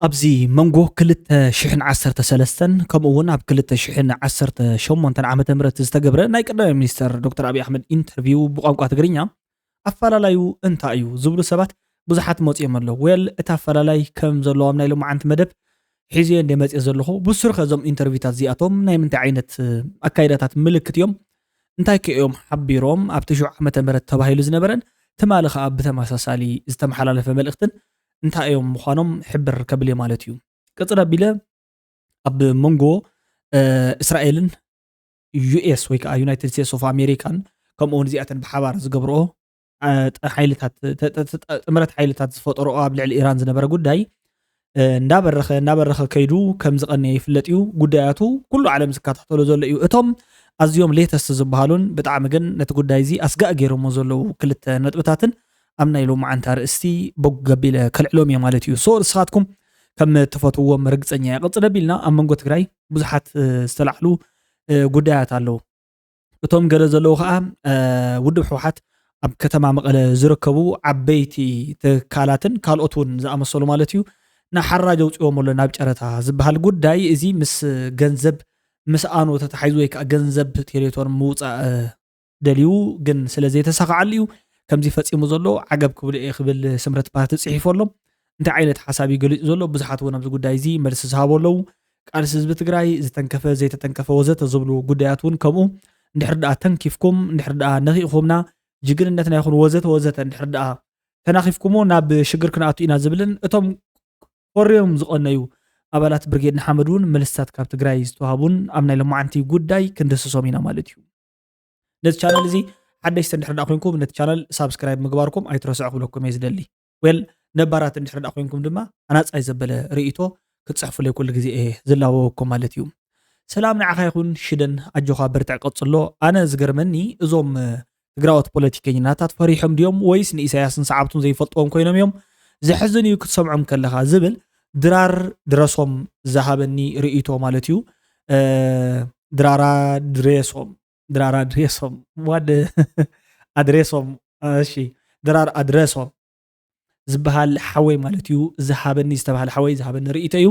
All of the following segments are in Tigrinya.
ኣብዚ መንጎ ክልተ ሽሕን ዓሰርተ ሰለስተን ከምኡ እውን ኣብ ክልተ ሽሕን ዓሰርተ ሸሞንተን ዓመተ ምህረት ዝተገብረ ናይ ቀዳማይ ሚኒስተር ዶክተር ኣብይ ኣሕመድ ኢንተርቪው ብቋንቋ ትግርኛ ኣፈላላዩ እንታይ እዩ ዝብሉ ሰባት ብዙሓት መፂኦም ኣለዉ። ዌል፣ እቲ ኣፈላላይ ከም ዘለዎም ናይ ሎማዓንቲ መደብ ሒዝዮ እንደ መፅእ ዘለኹ ብሱር ከዞም ኢንተርቪውታት እዚኣቶም ናይ ምንታይ ዓይነት ኣካይዳታት ምልክት እዮም፣ እንታይ ከ እዮም ሓቢሮም ኣብቲ ሽዑ ዓመተ ምህረት ተባሂሉ ዝነበረን ትማሊ ከዓ ብተመሳሳሊ ዝተመሓላለፈ መልእኽትን እንታይ እዮም ምዃኖም ሕብር ከብል እየ ማለት እዩ። ቅፅል ኣቢለ ኣብ መንጎ እስራኤልን ዩኤስ ወይ ከዓ ዩናይትድ ስቴትስ ኦፍ ኣሜሪካን ከምኡ እውን እዚኣተን ብሓባር ዝገብርኦ ሓይልታት ጥምረት ሓይልታት ዝፈጠሮ ኣብ ልዕሊ ኢራን ዝነበረ ጉዳይ እንዳበረኸ እንዳበረኸ ከይዱ ከም ዝቐነየ ይፍለጥ እዩ። ጉዳያቱ ኩሉ ዓለም ዝከታተሎ ዘሎ እዩ። እቶም ኣዝዮም ሌተስት ዝበሃሉን ብጣዕሚ ግን ነቲ ጉዳይ እዚ ኣስጋእ ገይሮሞ ዘለዉ ክልተ ነጥብታትን ኣብ ናይ ሎማዓንቲ ኣርእስቲ ቦግ ገቢለ ከልዕሎም እየ ማለት እዩ። ሶ ንስኻትኩም ከም ትፈትዎም ርግፀኛ እየ። ቅፅል ኣቢልና ኣብ መንጎ ትግራይ ብዙሓት ዝተላዕሉ ጉዳያት ኣለዉ። እቶም ገለ ዘለዉ ከዓ ውድብ ህወሓት ኣብ ከተማ መቐለ ዝርከቡ ዓበይቲ ትካላትን ካልኦት እውን ዝኣመሰሉ ማለት እዩ ንሓራጅ ኣውፅዎም ኣሎ ናብ ጨረታ ዝበሃል ጉዳይ እዚ ምስ ገንዘብ ምስ ኣኑ ተተሓይዙ ወይ ከዓ ገንዘብ ቴሌቶን ምውፃእ ደልዩ ግን ስለ ዘይተሳኽዓሉ እዩ ከምዚ ፈፂሙ ዘሎ ዓገብ ክብሉ እየ ክብል ስምረት ፓርቲ ፅሒፎ ኣሎ። እንታይ ዓይነት ሓሳብ እዩ ገሊፁ ዘሎ? ብዙሓት እውን ኣብዚ ጉዳይ እዚ መልሲ ዝሃቡ ኣለዉ። ቃልሲ ህዝቢ ትግራይ ዝተንከፈ ዘይተተንከፈ ወዘተ ዝብሉ ጉዳያት እውን ከምኡ እንድሕር ደኣ ተንኪፍኩም እንድሕር ደኣ ነኺእኹምና ጅግንነትና ይኹን ወዘተ ወዘተ እንድሕር ደኣ ተናኺፍኩሞ ናብ ሽግር ክንኣቱ ኢና ዝብልን እቶም ኮርዮም ዝቐነዩ ኣባላት ብርጌድ ንሓመድ እውን መልስታት ካብ ትግራይ ዝተዋሃቡን ኣብ ናይ ሎማዓንቲ ጉዳይ ክንድስሶም ኢና ማለት እዩ። ነዚ ቻነል እዚ ሓደሽቲ እንድሕር ደኣ ኮይንኩም ነቲ ቻነል ሳብስክራይብ ምግባርኩም ኣይትረስዑ ክብለኩም እየ ዝደሊ። ዌል ነባራት እንድሕር ደኣ ኮይንኩም ድማ ኣናፃይ ዘበለ ርእይቶ ክትፅሕፉለይ ኩሉ ግዜ እየ ዝላወወኩም ማለት እዩ። ሰላም ንዓኻ ይኹን ሽደን ኣጆኻ በርትዕ ቀፅሎ። ኣነ ዝገርመኒ እዞም ትግራዎት ፖለቲከኛታት ፈሪሖም ድዮም ወይስ ንኢሳያስን ሰዓብቱን ዘይፈልጥዎም ኮይኖም እዮም? ዘሕዝን እዩ ክትሰምዖም ከለኻ ዝብል ድራር ድረሶም ዝሃበኒ ርእይቶ ማለት እዩ። ድራራ ድሬሶም ድራር ኣድሬሶም ዋደ ኣድሬሶም እሺ ድራር ኣድረሶም ዝበሃል ሓወይ ማለት እዩ ዝሃበኒ ዝተባሃለ ሓወይ ዝሃበኒ ርእይቶ እዩ።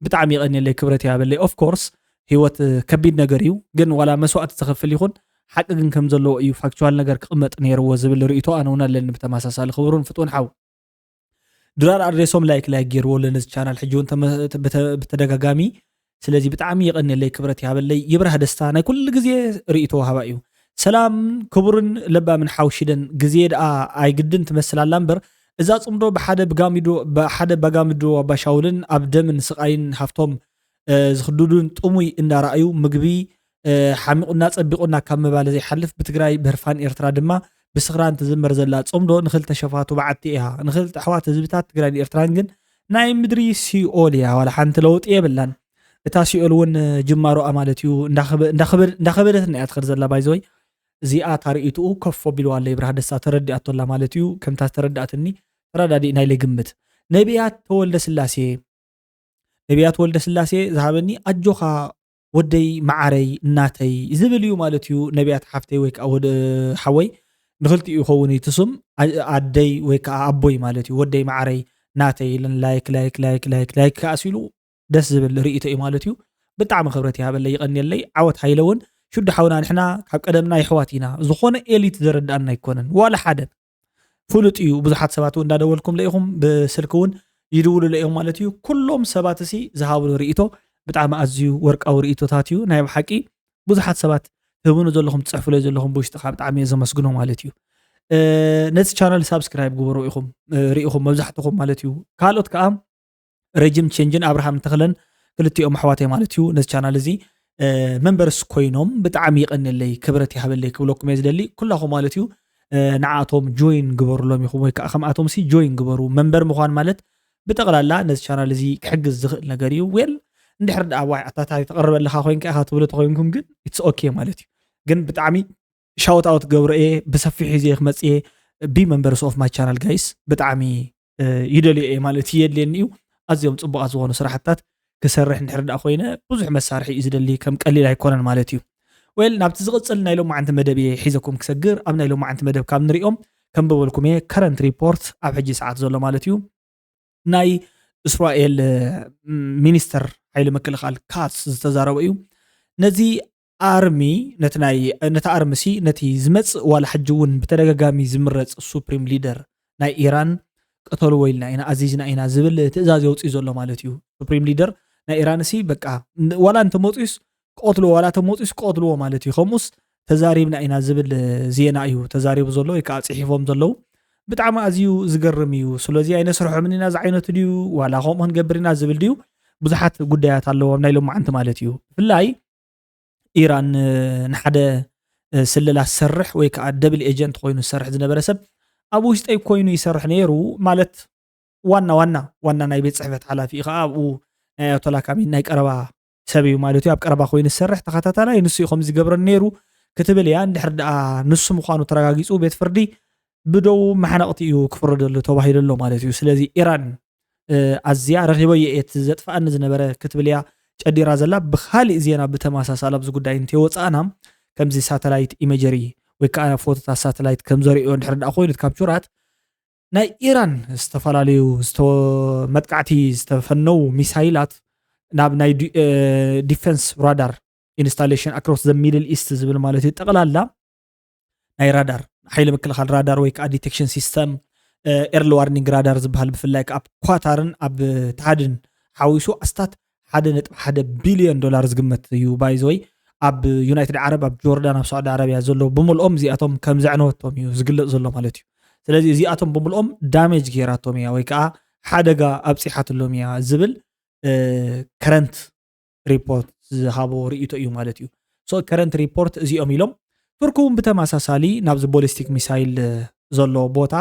ብጣዕሚ ይቐንየለይ ክብረት ይሃበለይ። ኦፍኮርስ ህይወት ከቢድ ነገር እዩ፣ ግን ዋላ መስዋእቲ ዝኸፍል ይኹን ሓቂ ግን ከም ዘለዎ እዩ። ፋክቹዋል ነገር ክቕመጥ ነይርዎ ዝብል ርእይቶ ኣነ እውን ኣለኒ ብተመሳሳሊ። ክቡርን ፍጡን ሓው ድራር ኣድሬሶም ላይክ ላይክ ገይርዎ ኣሎ ነዚ ቻናል ሕጂ እውን ብተደጋጋሚ። ስለዚ ብጣዕሚ የቐንየለይ ክብረት ይሃበለይ። ይብራህ ደስታ ናይ ኩሉ ግዜ ርእይቶ ወሃባ እዩ። ሰላም ክቡርን ለባምን ሓው ሽደን፣ ግዜ ደኣ ኣይግድን ትመስል ኣላ እምበር እዛ ጽምዶ ብሓደ ብጋሚዶ ብሓደ ባጋምዶ ኣባሻውልን ኣብ ደምን ስቓይን ሃፍቶም ዝኽድዱን ጥሙይ እንዳረኣዩ ምግቢ ሓሚቑና ጸቢቑና ካብ ምባል ዘይሓልፍ ብትግራይ ብህርፋን ኤርትራ ድማ ብስኽራን ትዝመር ዘላ ጽምዶ ንኽልተ ሸፋቱ በዓቲ እያ። ንኽልተ ኣሕዋት ህዝብታት ትግራይን ኤርትራን ግን ናይ ምድሪ ሲኦል እያ። ዋላ ሓንቲ ለውጢ የብላን። እታ ሲኦል እውን ጅማሮኣ ማለት እዩ እንዳኸበደትና እያ ትኸድ ዘላ ባይዘወይ። እዚኣ ታርእይትኡ ከፍ ኣቢልዋ ኣሎ ይብርሃ ደስታ ተረዲኣቶ ኣላ ማለት እዩ። ከምታ ዝተረዳእትኒ ተረዳዲእና ኢለ ግምት። ነቢያት ተወልደ ስላሴ ነቢያት ወልደ ስላሴ ዝሃበኒ ኣጆኻ ወደይ መዓረይ እናተይ ዝብል እዩ ማለት እዩ። ነቢያት ሓፍተይ ወይ ከዓ ወደ ሓወይ ንክልቲኡ ይኸውን እዩ ትስም ኣደይ ወይ ከዓ ኣቦይ ማለት እዩ። ወደይ መዓረይ ናተይ ኢለን ላይክ ላይክ ላይክ ላይክ ላይክ ከኣሲሉ ደስ ዝብል ርእይቶ እዩ ማለት እዩ። ብጣዕሚ ክብረት ይሃበለይ ይቐንየለይ። ዓወት ሃይለ እውን ሽዱ ሓውና ንሕና ካብ ቀደምና ይሕዋት ኢና። ዝኾነ ኤሊት ዘረድኣና ኣይኮነን ዋላ ሓደ። ፍሉጥ እዩ። ብዙሓት ሰባት እውን እንዳደወልኩም ለኢኹም ብስልኪ እውን ይድውሉ ለኢኹም ማለት እዩ። ኩሎም ሰባት እሲ ዝሃብሉ ርእይቶ ብጣዕሚ ኣዝዩ ወርቃዊ ርእይቶታት እዩ። ናይ ብሓቂ ብዙሓት ሰባት ትህብኑ ዘለኹም ትፅሕፉለይ ዘለኹም ብውሽጥኻ ብጣዕሚ እየ ዘመስግኖ ማለት እዩ። ነዚ ቻናል ሳብስክራይብ ግበሩ ኢኹም ርኢኹም መብዛሕትኹም ማለት እዩ። ካልኦት ከዓ ረጅም ቼንጅን ኣብርሃም ተኽለን ክልቲኦም ኣሕዋተይ ማለት እዩ ነዚ ቻናል እዚ መንበርስ ኮይኖም ብጣዕሚ ይቐንየለይ ክብረት ይሃበለይ ክብለኩም እየ ዝደሊ ኩላኹም ማለት እዩ። ንዓኣቶም ጆይን ግበሩሎም ኢኹም ወይ ከዓ ከምኣቶም ሲ ጆይን ግበሩ። መንበር ምዃን ማለት ብጠቕላላ ነዚ ቻናል እዚ ክሕግዝ ዝኽእል ነገር እዩ። ዌል እንድሕር ደኣ ዋይ ኣታታይ ተቐርበለኻ ኮይንካ ኢኻ ትብሉ ተኮይንኩም ግን ኢትስ ኦኬ ማለት እዩ። ግን ብጣዕሚ ሻውት ኣውት ገብረ እየ ብሰፊሕ ዜ ክመፅእ እየ። ቢ መንበርስ ኦፍ ማይ ቻናል ጋይስ ብጣዕሚ ይደልዮ እየ ማለት የድልየኒ እዩ። ኣዝዮም ፅቡቃት ዝኾኑ ስራሕታት ክሰርሕ እንድሕር ደኣ ኮይነ ብዙሕ መሳርሒ እዩ ዝደሊ ከም ቀሊል ኣይኮነን ማለት እዩ። ወይል ናብቲ ዝቕፅል ናይ ሎማዓንቲ መደብ እየ ሒዘኩም ክሰግር ኣብ ናይ ሎማዓንቲ መደብ ካብ ንሪኦም ከም በበልኩም እየ ከረንት ሪፖርት ኣብ ሕጂ ሰዓት ዘሎ ማለት እዩ። ናይ እስራኤል ሚኒስተር ሓይሊ ምክልኻል ካትስ ዝተዛረበ እዩ። ነዚ ኣርሚ ነቲ ናይ ነቲ ኣርምሲ ነቲ ዝመጽእ ዋላ ሕጂ እውን ብተደጋጋሚ ዝምረጽ ሱፕሪም ሊደር ናይ ኢራን ቅተልዎ ኢልና ኢና ኣዚዝና ኢና ዝብል ትእዛዝ የውፅእ ዘሎ ማለት እዩ። ሱፕሪም ሊደር ናይ ኢራን ሲ በቃ ዋላ እንተመፅኡስ ክቐትልዎ ዋላ ተመፅኡስ ክቐትልዎ ማለት እዩ። ከምኡስ ተዛሪብና ኢና ዝብል ዜና እዩ ተዛሪቡ ዘሎ ወይ ከዓ ፅሒፎም ዘለዉ። ብጣዕሚ ኣዝዩ ዝገርም እዩ። ስለዚ ኣይነስርሖምን ኢና ዝዓይነቱ ድዩ ዋላ ከምኡ ክንገብር ኢና ዝብል ድዩ? ብዙሓት ጉዳያት ኣለዎም ናይ ሎማዓንቲ ማለት እዩ። ብፍላይ ኢራን ንሓደ ስለላ ዝሰርሕ ወይ ከዓ ደብል ኤጀንት ኮይኑ ዝሰርሕ ዝነበረ ሰብ ኣብ ውሽጠይ ኮይኑ ይሰርሕ ነይሩ ማለት ዋና ዋና ዋና ናይ ቤት ፅሕፈት ሓላፊ እዩ ከዓ ኣብኡ ናይ ኣያቶላ ካሚኒ ናይ ቀረባ ሰብ እዩ ማለት እዩ። ኣብ ቀረባ ኮይኑ ዝሰርሕ ተኸታታላይ ንሱ እዩ ከምዚ ዝገብረኒ ነይሩ ክትብል እያ። እንድሕር ደኣ ንሱ ምዃኑ ተረጋጊፁ ቤት ፍርዲ ብደው መሓነቕቲ እዩ ክፍረደሉ ተባሂሉ ኣሎ ማለት እዩ። ስለዚ ኢራን ኣዝያ ረኺበዮ እየ እቲ ዘጥፍኣኒ ዝነበረ ክትብል እያ ጨዲራ ዘላ። ብካሊእ ዜና ብተመሳሳሊ ኣብዚ ጉዳይ እንተወፃእና ከምዚ ሳተላይት ኢመጀሪ ወይ ከዓ ፎቶታት ሳተላይት ከም ዘርእዮ እንድሕር ደኣ ኮይኑ ካብ ቹራት ናይ ኢራን ዝተፈላለዩ መጥቃዕቲ ዝተፈነው ሚሳይላት ናብ ናይ ዲፈንስ ራዳር ኢንስታሌሽን ኣክሮስ ዘ ሚድል ኢስት ዝብል ማለት እዩ። ጠቕላላ ናይ ራዳር ሓይሊ ምክልኻል ራዳር ወይ ከዓ ዲቴክሽን ሲስተም ኤርሊ ዋርኒንግ ራዳር ዝበሃል ብፍላይ ከዓ ኣብ ኳታርን ኣብ ታሃድን ሓዊሱ ኣስታት ሓደ ነጥቢ ሓደ ቢልዮን ዶላር ዝግመት እዩ። ባይዘወይ ኣብ ዩናይትድ ዓረብ ኣብ ጆርዳን ኣብ ሳዑዲ ዓረብያ ዘለዉ ብምልኦም እዚኣቶም ከም ዘዕነወቶም እዩ ዝግለፅ ዘሎ ማለት እዩ። ስለዚ እዚኣቶም ብምልኦም ዳሜጅ ገይራቶም እያ ወይ ከዓ ሓደጋ ኣብፂሓትሎም እያ ዝብል ከረንት ሪፖርት ዝሃቦ ርእይቶ እዩ ማለት እዩ። ሶ ከረንት ሪፖርት እዚኦም ኢሎም ቱርክ እውን ብተመሳሳሊ ናብዚ ቦሊስቲክ ሚሳይል ዘሎ ቦታ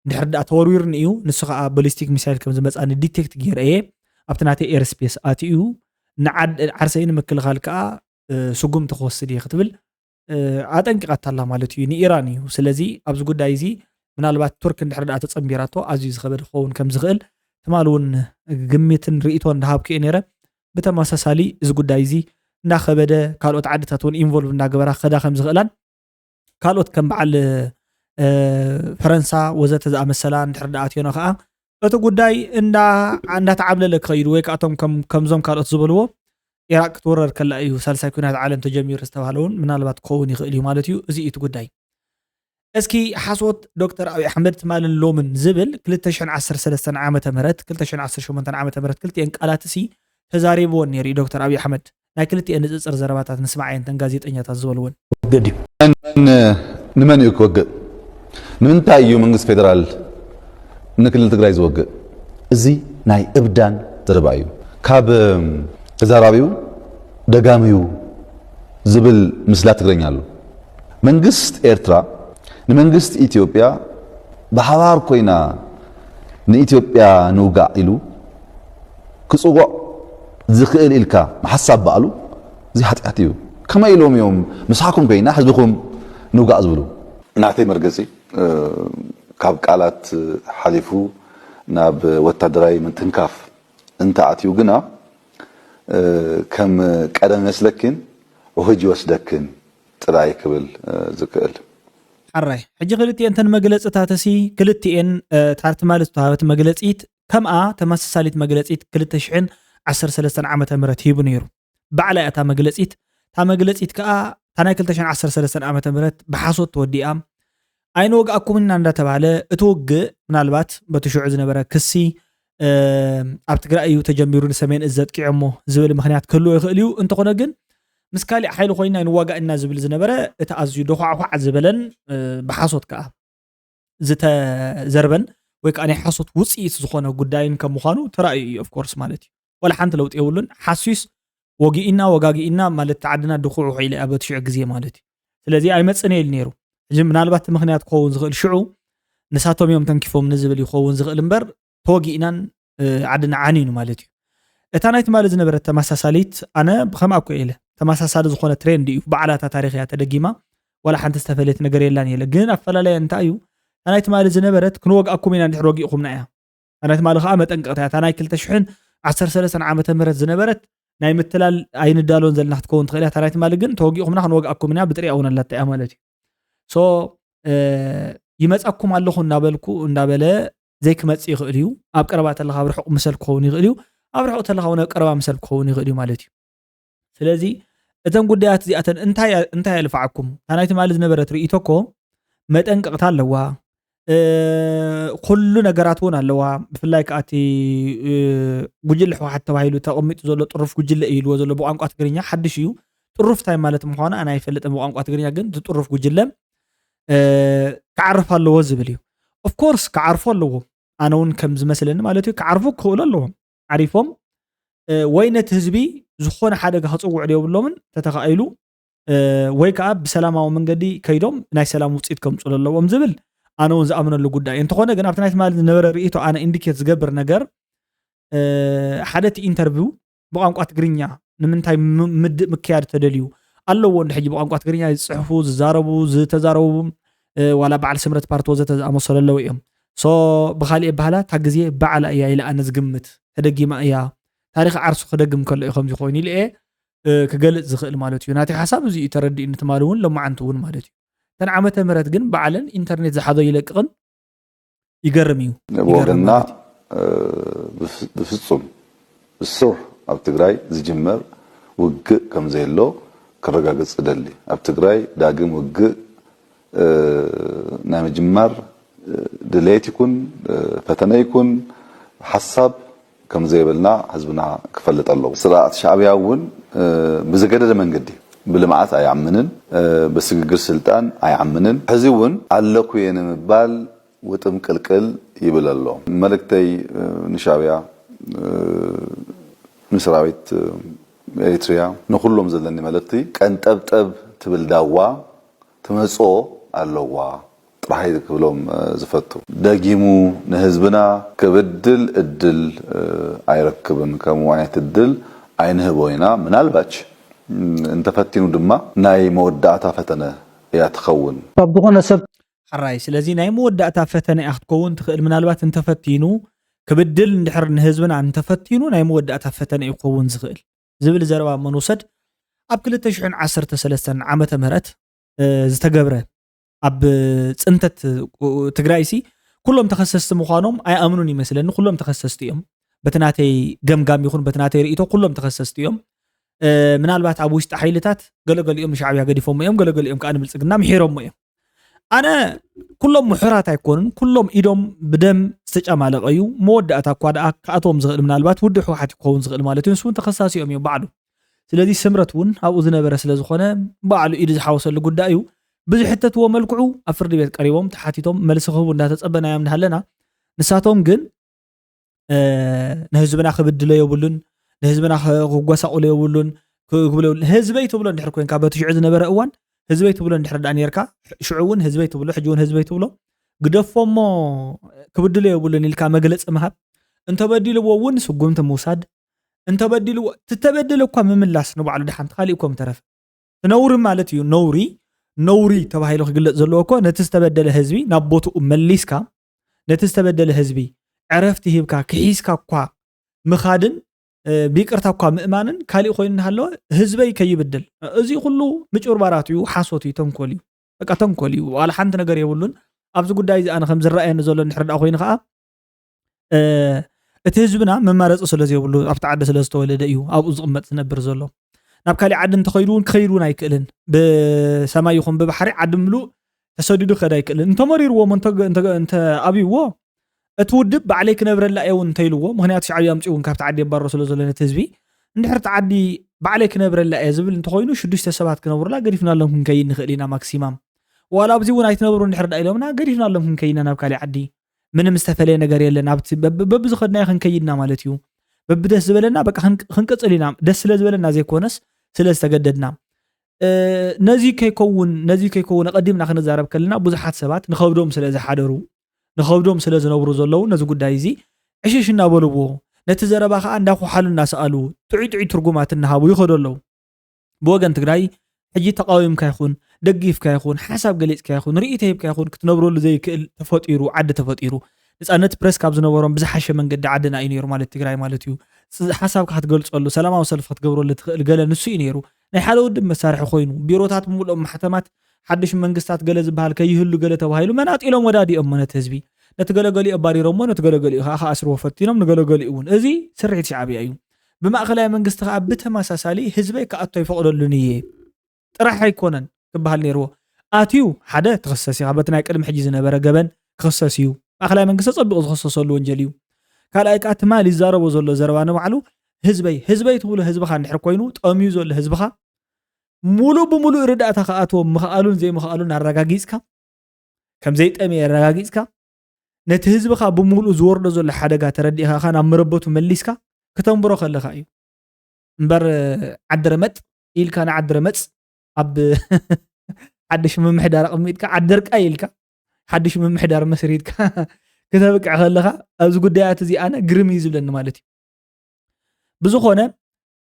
ድሕር ዳኣ ተወርዊርኒ እዩ። ንሱ ከዓ ቦሊስቲክ ሚሳይል ከም ዝመፃኒ ዲቴክት ገይረ እየ ኣብቲ ናተይ ኤርስፔስ ኣትዩ ንዓርሰይ ንምክልኻል ከዓ ስጉምቲ ክወስድ እየ ክትብል ኣጠንቂቓታላ ማለት እዩ ንኢራን እዩ። ስለዚ ኣብዚ ጉዳይ እዚ ምናልባት ቱርክ እንድሕር ደኣ ተፀንቢራቶ ኣዝዩ ዝኸበደ ክኸውን ከም ዝኽእል ትማል እውን ግምትን ርእይቶ እንዳሃብኩ እየ ነይረ። ብተመሳሳሊ እዚ ጉዳይ እዚ እንዳኸበደ ካልኦት ዓድታት እውን ኢንቮልቭ እንዳገበራ ክኸዳ ከም ዝኽእላን ካልኦት ከም በዓል ፈረንሳ ወዘተ ዝኣመሰላ እንድሕር ደኣ ኣትዮና ከዓ እቲ ጉዳይ እንዳተዓብለለ ክኸይዱ ወይ ከዓ እቶም ከምዞም ካልኦት ዝበልዎ ኢራቅ ክትውረር ከላ እዩ ሳልሳይ ኩናት ዓለም ተጀሚሩ ዝተባሃለ እውን ምናልባት ክኸውን ይኽእል እዩ ማለት እዩ። እዚ እዩ እቲ ጉዳይ። እስኪ ሓሶት ዶክተር ኣብይ ኣሕመድ ትማልን ሎምን ዝብል ክልተ ሽሕን ዓሰርተ ሰለስተን ዓመተ ምህረት ክልተ ሽሕን ዓሰርተ ሸሞንተን ዓመተ ምህረት ክልቲኤን ቃላት ሲ ተዛሪብዎን ነይሩ እዩ ዶክተር ኣብይ ኣሕመድ። ናይ ክልቲኤን ንፅፅር ዘረባታት ንስማዓየን ተን ጋዜጠኛታት ዝበልወን። ንመን እዩ ክወግእ? ንምንታይ እዩ መንግስቲ ፌደራል ንክልል ትግራይ ዝወግእ? እዚ ናይ እብዳን ዘረባ እዩ። ካብ ተዛራቢው ደጋሚው ዝብል ምስላ ትግርኛ ኣሎ። መንግስት ኤርትራ ንመንግስት ኢትዮጵያ ብሓባር ኮይና ንኢትዮጵያ ንውጋእ ኢሉ ክፅውዕ ዝኽእል ኢልካ ምሓሳብ በኣሉ እዚ ሓጢኣት እዩ። ከመይ ኢሎም እዮም ምሳኩም ኮይና ህዝብኩም ንውጋእ ዝብሉ? ናተይ መርገፂ ካብ ቃላት ሓሊፉ ናብ ወታደራዊ ምትንካፍ እንተኣትዩ ግና ከም ቀደም ይመስለክን ውህጅ ይወስደክን ጥራይ ክብል ዝክእል። ሓራይ ሕጂ ክልቲኤን ተን መግለፅታት ሲ ክልቲኤን ታርቲ ማለት ዝተሃበት መግለፂት ከምኣ ተመሳሳሊት መግለፂት ክልተ ሽሕን ዓሰርተ ሰለስተን ዓመተ ምህረት ሂቡ ነይሩ። ባዕላ እያ እታ መግለፂት እታ መግለፂት ከዓ እታ ናይ ክልተ ሽሕን ዓሰርተ ሰለስተን ዓመተ ምህረት ብሓሶት ተወዲኣ ኣይንወግኣኩም ኢና እንዳተባሃለ እቲ ውግእ ምናልባት በቲ ሽዑ ዝነበረ ክሲ ኣብ ትግራይ እዩ ተጀሚሩ ንሰሜን እዝ ዘጥቂዖሞ ዝብል ምክንያት ክህልዎ ይኽእል እዩ። እንተኾነ ግን ምስ ካሊእ ሓይሊ ኮይና ንዋጋእ ኢና ዝብል ዝነበረ እቲ ኣዝዩ ደኳዕኳዕ ዝበለን ብሓሶት ከዓ ዝተዘርበን ወይ ከዓ ናይ ሓሶት ውፅኢት ዝኾነ ጉዳይን ከም ምዃኑ ተራእዩ እዩ ኦፍኮርስ ማለት እዩ። ወላ ሓንቲ ለውጢ የብሉን። ሓሱይስ ወጊእና ወጋጊእና ማለት ተዓድና ድኩዑ ኮይለ ኣብ ሽዑ ግዜ ማለት እዩ። ስለዚ ኣይመፅን ኢሉ ነይሩ። ሕጂ ምናልባት እቲ ምክንያት ክኸውን ዝኽእል ሽዑ ንሳቶም እዮም ተንኪፎም ንዝብል ይኸውን ዝኽእል እምበር ተወጊእናን ዓድና ዓንዩን ማለት እዩ። እታ ናይ ትማሊ ዝነበረት ተመሳሳሊት ኣነ ብኸምኣ እኮ ኢለ ተመሳሳሊ ዝኾነ ትሬንድ እዩ። ባዕላታ ታሪኽ እያ ተደጊማ ዋላ ሓንቲ ዝተፈለየት ነገር የላን የለ። ግን ኣፈላለያ እንታይ እዩ? እታ ናይ ትማሊ ዝነበረት ክንወግኣኩም ኢና እንድሕር ወጊእኹምና እያ። እታ ናይ ትማሊ ከዓ መጠንቀቕታ እያ። እታ ናይ ክልተ ሽሕን ዓሰርተ ሰለስተን ዓመተ ምህረት ዝነበረት ናይ ምትላል ኣይንዳሎን ዘለና ክትከውን ትኽእል እያ። እታ ናይ ትማሊ ግን ተወጊእኹምና ክንወግኣኩም ኢና ብጥሪኣ እውን ኣላታ እያ ማለት እዩ። ሶ ይመፃኩም ኣለኹ እናበልኩ እንዳበለ ዘይክመጽእ ይኽእል እዩ። ኣብ ቀረባ ተለኻ ኣብ ርሑቕ ምሰል ክኸውን ይኽእል እዩ። ኣብ ርሑቕ ተለኻ እውን ኣብ ቀረባ ምሰል ክኸውን ይኽእል እዩ ማለት እዩ። ስለዚ እተን ጉዳያት እዚኣተን እንታይ እንታይ የልፋዓኩም? እታ ናይ ትማሊ ዝነበረት ርእይቶ እኮ መጠንቀቕታ ኣለዋ። ኩሉ ነገራት እውን ኣለዋ። ብፍላይ ከዓ እቲ ጉጅለ ህወሓት ተባሂሉ ተቐሚጡ ዘሎ ጥሩፍ ጉጅለ እዩ ኢልዎ ዘሎ ብቋንቋ ትግርኛ ሓድሽ እዩ። ጥሩፍ እንታይ ማለት ምዃኑ ኣነ ኣይፈልጥን ብቋንቋ ትግርኛ፣ ግን እቲ ጥሩፍ ጉጅለ ክዓርፍ ኣለዎ ዝብል እዩ። ኦፍኮርስ ክዓርፎ ኣለዎ። ኣነ እውን ከም ዝመስለኒ ማለት እዩ ክዓርፉ ክኽእሉ ኣለዎም። ዓሪፎም ወይ ነቲ ህዝቢ ዝኾነ ሓደጋ ክፅውዕሉ የብሎምን ተተኻኢሉ ወይ ከዓ ብሰላማዊ መንገዲ ከይዶም ናይ ሰላም ውፅኢት ከምፅሉ ኣለዎም ዝብል ኣነ እውን ዝኣምነሉ ጉዳይ። እንተኾነ ግን ኣብቲ ናይ ትማሊ ዝነበረ ርእይቶ ኣነ ኢንዲኬት ዝገብር ነገር ሓደ እቲ ኢንተርቪው ብቋንቋ ትግርኛ ንምንታይ ምድእ ምክያድ ተደልዩ ኣለዎ? እንዲ ሕጂ ብቋንቋ ትግርኛ ዝፅሕፉ ዝዛረቡ ዝተዛረቡ ዋላ በዓል ስምረት ፓርቲ ወዘተ ዝኣመሰሉ ኣለዉ እዮም። ሶ ብካሊእ ባህላ እታ ግዜ ባዕላ እያ ኢለ ኣነ ዝግምት። ተደጊማ እያ። ታሪኽ ዓርሱ ክደግም ከሎ እዩ ከምዚ ኮይኑ ኢለ እየ ክገልፅ ዝኽእል ማለት እዩ። ናተይ ሓሳብ እዚ እዩ ተረዲእኒ ትማሊ እውን ሎማዓንቲ እውን ማለት እዩ። እተን ዓመተ ምህረት ግን ባዕለን ኢንተርኔት ዝሓዞ ይለቅቕን ይገርም እዩ። ይገርም ብወገንና ማለት እዩ። ብፍፁም ብስሩሕ ኣብ ትግራይ ዝጅመር ውግእ ከም ዘየሎ ከረጋግፅ እደሊ። ኣብ ትግራይ ዳግም ውግእ ናይ ምጅማር ድሌት ይኩን ፈተነ ይኩን ሓሳብ ከም ዘይብልና ህዝብና ክፈልጥ ኣለዎ። ስርዓት ሻዕብያ እውን ብዝገደደ መንገዲ ብልምዓት ኣይኣምንን፣ ብስግግር ስልጣን ኣይኣምንን። ሕዚ እውን ኣለኩ እየ ንምባል ውጥም ቅልቅል ይብል ኣሎ። መልእክተይ ንሻዕብያ፣ ንሰራዊት ኤሪትሪያ፣ ንኩሎም ዘለኒ መልእክቲ ቀንጠብጠብ ትብል ዳዋ ትመፅኦ ኣለዋ ጥራሕ ክብሎም ዝፈቱ። ደጊሙ ንህዝብና ክብድል እድል ኣይረክብን። ከምኡ ዓይነት እድል ኣይንህቦ ኢና። ምናልባች እንተፈቲኑ ድማ ናይ መወዳእታ ፈተነ እያ ትኸውን። ካብ ዝኾነ ሰብ ሕራይ ስለዚ ናይ መወዳእታ ፈተነ እያ ክትከውን ትኽእል። ምናልባት እንተፈቲኑ ክብድል እንድሕር ንህዝብና እንተፈቲኑ ናይ መወዳእታ ፈተነ እዩ ክኸውን ዝኽእል ዝብል ዘረባ እሞ ንውሰድ። ኣብ ክልተ ሽሕን ዓሰርተ ሰለስተን ዓመተ ምህረት ዝተገብረ ኣብ ፅንተት ትግራይ ሲ ኩሎም ተኸሰስቲ ምዃኖም ኣይኣምኑን ይመስለኒ። ኩሎም ተኸሰስቲ እዮም። በቲ ናተይ ገምጋም ይኹን በቲ ናተይ ርእይቶ ኩሎም ተኸሰስቲ እዮም። ምናልባት ኣብ ውሽጢ ሓይልታት ገለገሊኦም ንሻዕብያ ገዲፎሞ እዮም፣ ገለገሊኦም ከዓ ንብልፅግና ምሒሮሞ እዮም። ኣነ ኩሎም ምሑራት ኣይኮኑን፣ ኩሎም ኢዶም ብደም ዝተጨማለቀ እዩ። መወዳእታ እኳ ደኣ ክኣትዎም ዝኽእል ምናልባት ውድብ ህወሓት ክኸውን ዝኽእል ማለት እዩ። ንሱ እውን ተኸሳሲኦም እዮም ባዕሉ። ስለዚ ስምረት እውን ኣብኡ ዝነበረ ስለ ዝኾነ ባዕሉ ኢዱ ዝሓወሰሉ ጉዳይ እዩ። ብዝሕተትዎ መልክዑ ኣብ ፍርዲ ቤት ቀሪቦም ተሓቲቶም መልሲ ክህቡ እንዳተጸበናዮም እንዳሃለና ንሳቶም ግን ንህዝብና ክብድሎ የብሉን፣ ንህዝብና ክጎሳቁሎ የብሉን፣ ክብሎ ህዝበይ ትብሎ እንድሕር ኮይንካ በቲ ሽዑ ዝነበረ እዋን ህዝበይ ትብሎ እንድሕር ዳ ኔርካ ሽዑ እውን ህዝበይ ትብሎ ሕጂ እውን ህዝበይ ትብሎ ግደፎሞ ክብድሎ የብሉን ኢልካ መግለፂ ምሃብ እንተበዲልዎ እውን ስጉምቲ ምውሳድ እንተበዲልዎ ትተበደለ እኳ ምምላስ ንባዕሉ ድሓን ተኻሊእ እኮ ምተረፈ እቲ ነውሪ ማለት እዩ። ነውሪ ነውሪ ተባሂሉ ክግለፅ ዘለዎ እኮ ነቲ ዝተበደለ ህዝቢ ናብ ቦትኡ መሊስካ ነቲ ዝተበደለ ህዝቢ ዕረፍቲ ሂብካ ክሒስካ እኳ ምኻድን ብይቅርታ እኳ ምእማንን ካሊእ ኮይኑ እናሃለወ ህዝበይ ከይብድል እዚ ኩሉ ምጭብርባራት እዩ፣ ሓሶት እዩ፣ ተንኮል እዩ። በቃ ተንኮል እዩ፣ ዋላ ሓንቲ ነገር የብሉን። ኣብዚ ጉዳይ እዚ ኣነ ከም ዝረኣየኒ ዘሎ እንድሕር ደኣ ኮይኑ ከዓ እቲ ህዝብና መማረፂ ስለ ዘይብሉ ኣብቲ ዓዲ ስለ ዝተወለደ እዩ ኣብኡ ዝቕመጥ ዝነብር ዘሎ። ናብ ካሊእ ዓዲ እንተኸይዱ እውን ክኸይድ እውን ኣይክእልን። ብሰማይ ይኹን ብባሕሪ ዓዲ ምሉእ ተሰዲዱ ክኸድ ኣይክእልን። እንተመሪርዎም እንተ ኣብይዎ እቲ ውድብ ባዕለይ ክነብረላ እየ እውን እንተኢልዎ፣ ምክንያቱ ሻዕብያ ኣምፂኡ እውን ካብቲ ዓዲ የባርሮ ስለ ዘሎ ነቲ ህዝቢ እንድሕር እቲ ዓዲ ባዕለይ ክነብረላ እየ ዝብል እንተኮይኑ ሽዱሽተ ሰባት ክነብሩላ ገዲፍናሎም ክንከይድ ንኽእል ኢና ማክሲማም። ዋላ ኣብዚ እውን ኣይትነብሩ እንድሕር ዳ ኢሎምና ገዲፍናሎም ክንከይድ ኢና ናብ ካሊእ ዓዲ። ምንም ዝተፈለየ ነገር የለን። ኣብቲ በብዝኸድናዮ ክንከይድና ማለት እዩ። በብደስ ዝበለና በቃ ክንቅፅል ኢና። ደስ ስለ ዝበለና ዘይኮነስ ስለ ዝተገደድና። ነዚ ከይከውን ነዚ ከይከውን ኣቐዲምና ክንዛረብ ከለና ብዙሓት ሰባት ንኸብዶም ስለ ዝሓደሩ ንኸብዶም ስለ ዝነብሩ ዘለዉ ነዚ ጉዳይ እዚ ዕሽሽ እናበልዎ ነቲ ዘረባ ከዓ እንዳኳሓሉ እናሰኣሉ ጥዑይ ጥዑይ ትርጉማት እናሃቡ ይኸዱ ኣለዉ። ብወገን ትግራይ ሕጂ ተቃዊምካ ይኹን ደጊፍካ ይኹን ሓሳብ ገሊፅካ ይኹን ርእይቶ ሂብካ ይኹን ክትነብረሉ ዘይክእል ተፈጢሩ ዓዲ ተፈጢሩ ነፃነት ፕረስ ካብ ዝነበሮም ብዝሓሸ መንገዲ ዓድና እዩ ነይሩ ማለት ትግራይ ማለት እዩ። ሓሳብካ ክትገልፀሉ ሰላማዊ ሰልፊ ክትገብረሉ ትኽእል ገለ ንሱ እዩ ነይሩ። ናይ ሓደ ውድብ መሳርሒ ኮይኑ ቢሮታት ብምልኦም ማሕተማት ሓድሽ መንግስታት ገለ ዝበሃል ከይህሉ ገለ ተባሂሉ መናጢሎም ወዳዲኦሞ ነቲ ህዝቢ። ነቲ ገለገሊኡ ኣባሪሮሞ፣ ነቲ ገለገሊኡ ከዓ ክኣስርዎ ፈቲኖም፣ ንገለገሊኡ እውን። እዚ ስርሒት ሻዕብያ እዩ። ብማእኸላይ መንግስቲ ከዓ ብተመሳሳሊ ህዝበይ ክኣቱ ኣይፈቕደሉን እየ ጥራሕ ኣይኮነን ክበሃል ነይርዎ። ኣትዩ ሓደ ትኽሰስ ኢኻ፣ በቲ ናይ ቅድሚ ሕጂ ዝነበረ ገበን ክኽሰስ እዩ። ማእኸላይ መንግስቲ ጸቢቑ ዝኽሰሰሉ ወንጀል እዩ። ካልኣይ ከዓ ትማሊ ዝዛረቦ ዘሎ ዘረባ ንባዕሉ ህዝበይ፣ ህዝበይ ትብሎ ህዝብኻ እንድሕር ኮይኑ፣ ጠምዩ ዘሎ ህዝብኻ ሙሉእ ብሙሉእ ርዳእታ ክኣትዎ ምኽኣሉን ዘይምኽኣሉን ኣረጋጊጽካ፣ ከም ዘይጠምየ ኣረጋጊጽካ፣ ነቲ ህዝብኻ ብምሉኡ ዝወርዶ ዘሎ ሓደጋ ተረዲእኻ ከኣ ናብ መረበቱ መሊስካ ክተንብሮ ከለኻ እዩ። እምበር ዓዲ ረመጥ ኢልካ ንዓዲ ረመጽ ኣብ ሓድሽ ምምሕዳር ኣቐሚጥካ፣ ዓዲ ደርቃይ ኢልካ ሓድሽ ምምሕዳር መስሪትካ ክተብቅዕ ከለኻ፣ ኣብዚ ጉዳያት እዚ ኣነ ግርም እዩ ዝብለኒ ማለት እዩ። ብዝኾነ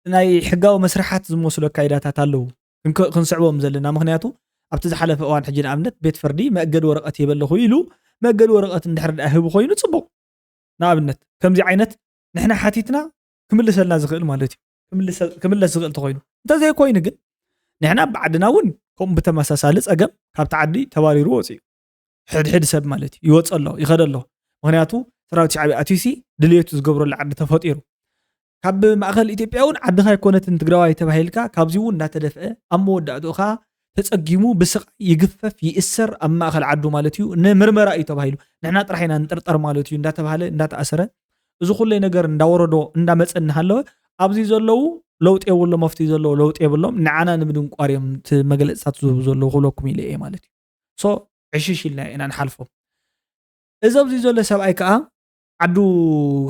ናይ ሕጋዊ መስርሓት ዝመስሉ ኣካይዳታት ኣለዉ ክንክ-፣ ክንስዕቦም ዘለና። ምኽንያቱ ኣብቲ ዝሓለፈ እዋን ሕጂ ንኣብነት ቤት ፍርዲ መእገዲ ወረቐት ሂበ ኣለኹ ኢሉ መእገዲ ወረቐት እንድሕር ደኣ ሂቡ ኮይኑ ጽቡቕ። ንኣብነት ከምዚ ዓይነት ንሕና ሓቲትና ክምልሰልና ዝኽእል ማለት እዩ። ክምልሰ-፣ ክምለስ ዝኽእል ተኾይኑ። እንተዘይኮይኑ ግን ንሕና ብዓድና እውን ከምኡ ብተመሳሳሊ ጸገም ካብቲ ዓዲ ተባሪሩ ወፂኡ። ሕድሕድ ሰብ ማለት እዩ ይወፅ ኣሎ፣ ይኸደ ኣሎ። ምኽንያቱ ሰራዊት ሻዕብያ ኣትዩሲ ድልየቱ ዝገብረሉ ዓዲ ተፈጢሩ። ካብ ማእኸል ኢትዮጵያ እውን ዓድኻ ኣይኮነትን ትግራዋይ ተባሂልካ ካብዚ እውን እንዳተደፍአ ኣብ መወዳእትኡ ከዓ ተፀጊሙ ብስቓይ ይግፈፍ ይእሰር ኣብ ማእኸል ዓዱ ማለት እዩ። ንምርመራ እዩ ተባሂሉ። ንሕና ጥራሕ ኢና ንጥርጠር ማለት እዩ እንዳተባሃለ እንዳተኣሰረ እዚ ኩለይ ነገር እንዳወረዶ እንዳመፀ እናሃለወ ኣብዚ ዘለዉ ለውጢ የብሎም፣ ኣብቲ ዘለዉ ለውጢ የብሎም። ንዓና ንምድንቋር እዮም እቲ መግለፅታት ዝህቡ ዘለዉ ክብለኩም ኢለ እየ ማለት እዩ። ሶ ዕሽሽ ኢልና ኢና ንሓልፎ። እዚ ኣብዚ ዘሎ ሰብኣይ ከዓ ዓዱ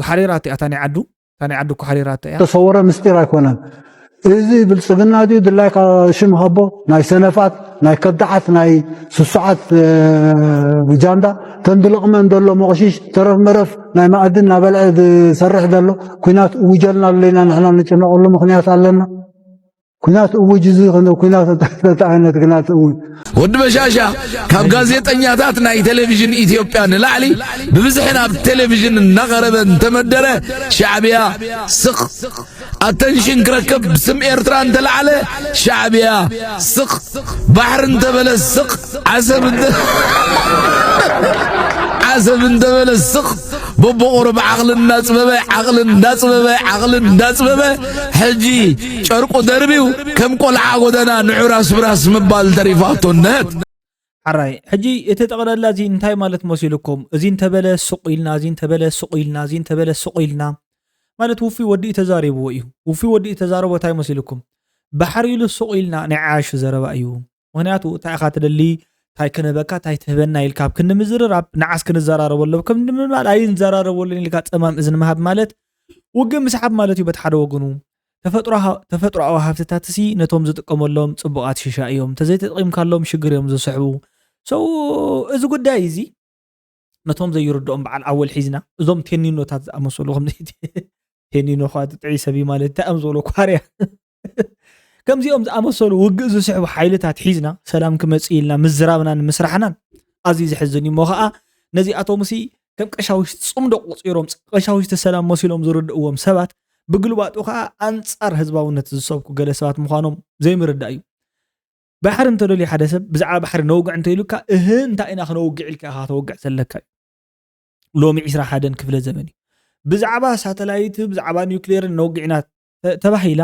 ሓሪራቶ እያ፣ እታ ናይ ዓዱ፣ እታ ናይ ዓዱ እኮ ሓሪራቶ እያ። ተሰወረ ምስጢር ኣይኮነን። እዚ ብልጽግና ድዩ ድላይካ ሽም ሃቦ፣ ናይ ሰነፋት፣ ናይ ከዳዓት፣ ናይ ስሱዓት፣ እ፣ ጃንዳ፣ ተንድልቕመን ዘሎ መቕሽሽ፣ ተረፍ መረፍ ናይ ማእድን እናበልዐ ዝሰርሕ ዘሎ፣ ኲናት እውጀልና ኣሎ ኢና ንሕና ንጭነቐሉ ምኽንያት ኣለና። ኲናት እውጅ እዚ ኹነ፣ ኲናት እንታይ ዓይነት ኲናት እውጅ? ወዲ በሻሻ፣ ካብ ጋዜጠኛታት ናይ ቴሌቪዥን ኢትዮጵያ ንላዕሊ ብብዝሒ ናብ ቴሌቪዥን እናቐረበ እንተመደረ፣ ሻዕብያ ስቕ፣ ኣተንሽን ክረክብ ስም ኤርትራ እንተለዓለ፣ ሻዕብያ ስቕ፣ ባሕሪ እንተበለ ስቕ፣ ዓሰብ እንተ-፣ ዓሰብ እንተበለ ስቕ፣ በቦቑሩብ ዓቕሊ እናጽበበ፣ ዓቕሊ እናጽበበ፣ ዓቕሊ እናጽበበ፣ ሕጂ ጨርቁ ደርቢው ከም ቆልዓ ጎደና ንዑ ራስ ብራስ ምባል ተሪፋቶ እነሀት። ሓራይ፣ ሕጂ እቲ ጠቕላላ እዚ እንታይ ማለት መሲልኩም? እዚ እንተበለ ሱቕ ኢልና፣ እዚ እንተበለ ሱቕ ኢልና፣ እዚ እንተበለ ሱቕ ኢልና። ማለት ውፉይ ወዲ እዩ ተዛሪብዎ እዩ። ውፉይ ወዲ እዩ ተዛረቦ እንታይ መሲልኩም? ባሕሪ ኢሉ ሱቕ ኢልና ናይ ዓያሹ ዘረባ እዩ። ምኽንያቱ እንታይ ኢኻ ትደሊ፣ እንታይ ክንህበካ፣ እንታይ ትህበና ኢልካ ኣብ ክንዲ ምዝርራብ ንዓስ ክንዘራረበሉ፣ ኣብ ክንዲ ምባል ኣይንዘራረበሉን ኢልካ ጸማም እዝኒ ምሃብ ማለት ውግእ ምስሓብ ማለት እዩ በቲ ሓደ ወገኑ። ተፈጥሮ ሃ-፣ ተፈጥሮኣዊ ሃብትታትሲ ነቶም ዝጥቀመሎም ጽቡቓት ሽሻ እዮም። እንተዘይተጠቒምካሎም ሽግር እዮም ዝስሕቡ። So፣ እዚ ጉዳይ እዚ ነቶም ዘይርድኦም በዓል ኣወል ሒዝና፣ እዞም ቴኒኖታት ዝኣመሰሉ፣ ከም ቴኒኖ ኸዓ ጥዑይ ሰብ እዩ ማለት፣ እንታይ እዮም ዝበሎ፣ ኳርያ። ከምዚኦም ዝኣመሰሉ ውግእ ዝስሕቡ ሓይልታት ሒዝና፣ ሰላም ክመጽእ ኢልና ምዝራብናን ምስራሕናን ኣዝዩ ዘሕዝን እዩ። እሞ ኸዓ ነዚኣቶምሲ ከም ቀሻውሽቲ ጽምዶ ቆጺሮም፣ ቀሻውሽቲ ሰላም መሲሎም ዝርድእዎም ሰባት፣ ብግልባጡ ኸዓ ኣንጻር ህዝባውነት ዝሰብኩ ገለ ሰባት ምዃኖም ዘይምርዳእ እዩ። ባሕሪ እንተደልዩ ሓደ ሰብ ብዛዕባ ባሕሪ ነውግዕ እንተኢሉካ፣ እህ፣ እንታይ ኢና ክነውግዕ ኢልካ ኢኻ ከተውግዕ ዘለካ እዩ። ሎሚ ዒስራ ሓደን ክፍለ ዘመን እዩ። ብዛዕባ ሳተላይት፣ ብዛዕባ ኒውክሌርን ነውግዕ ኢና ተ-፣ ተባሂላ፣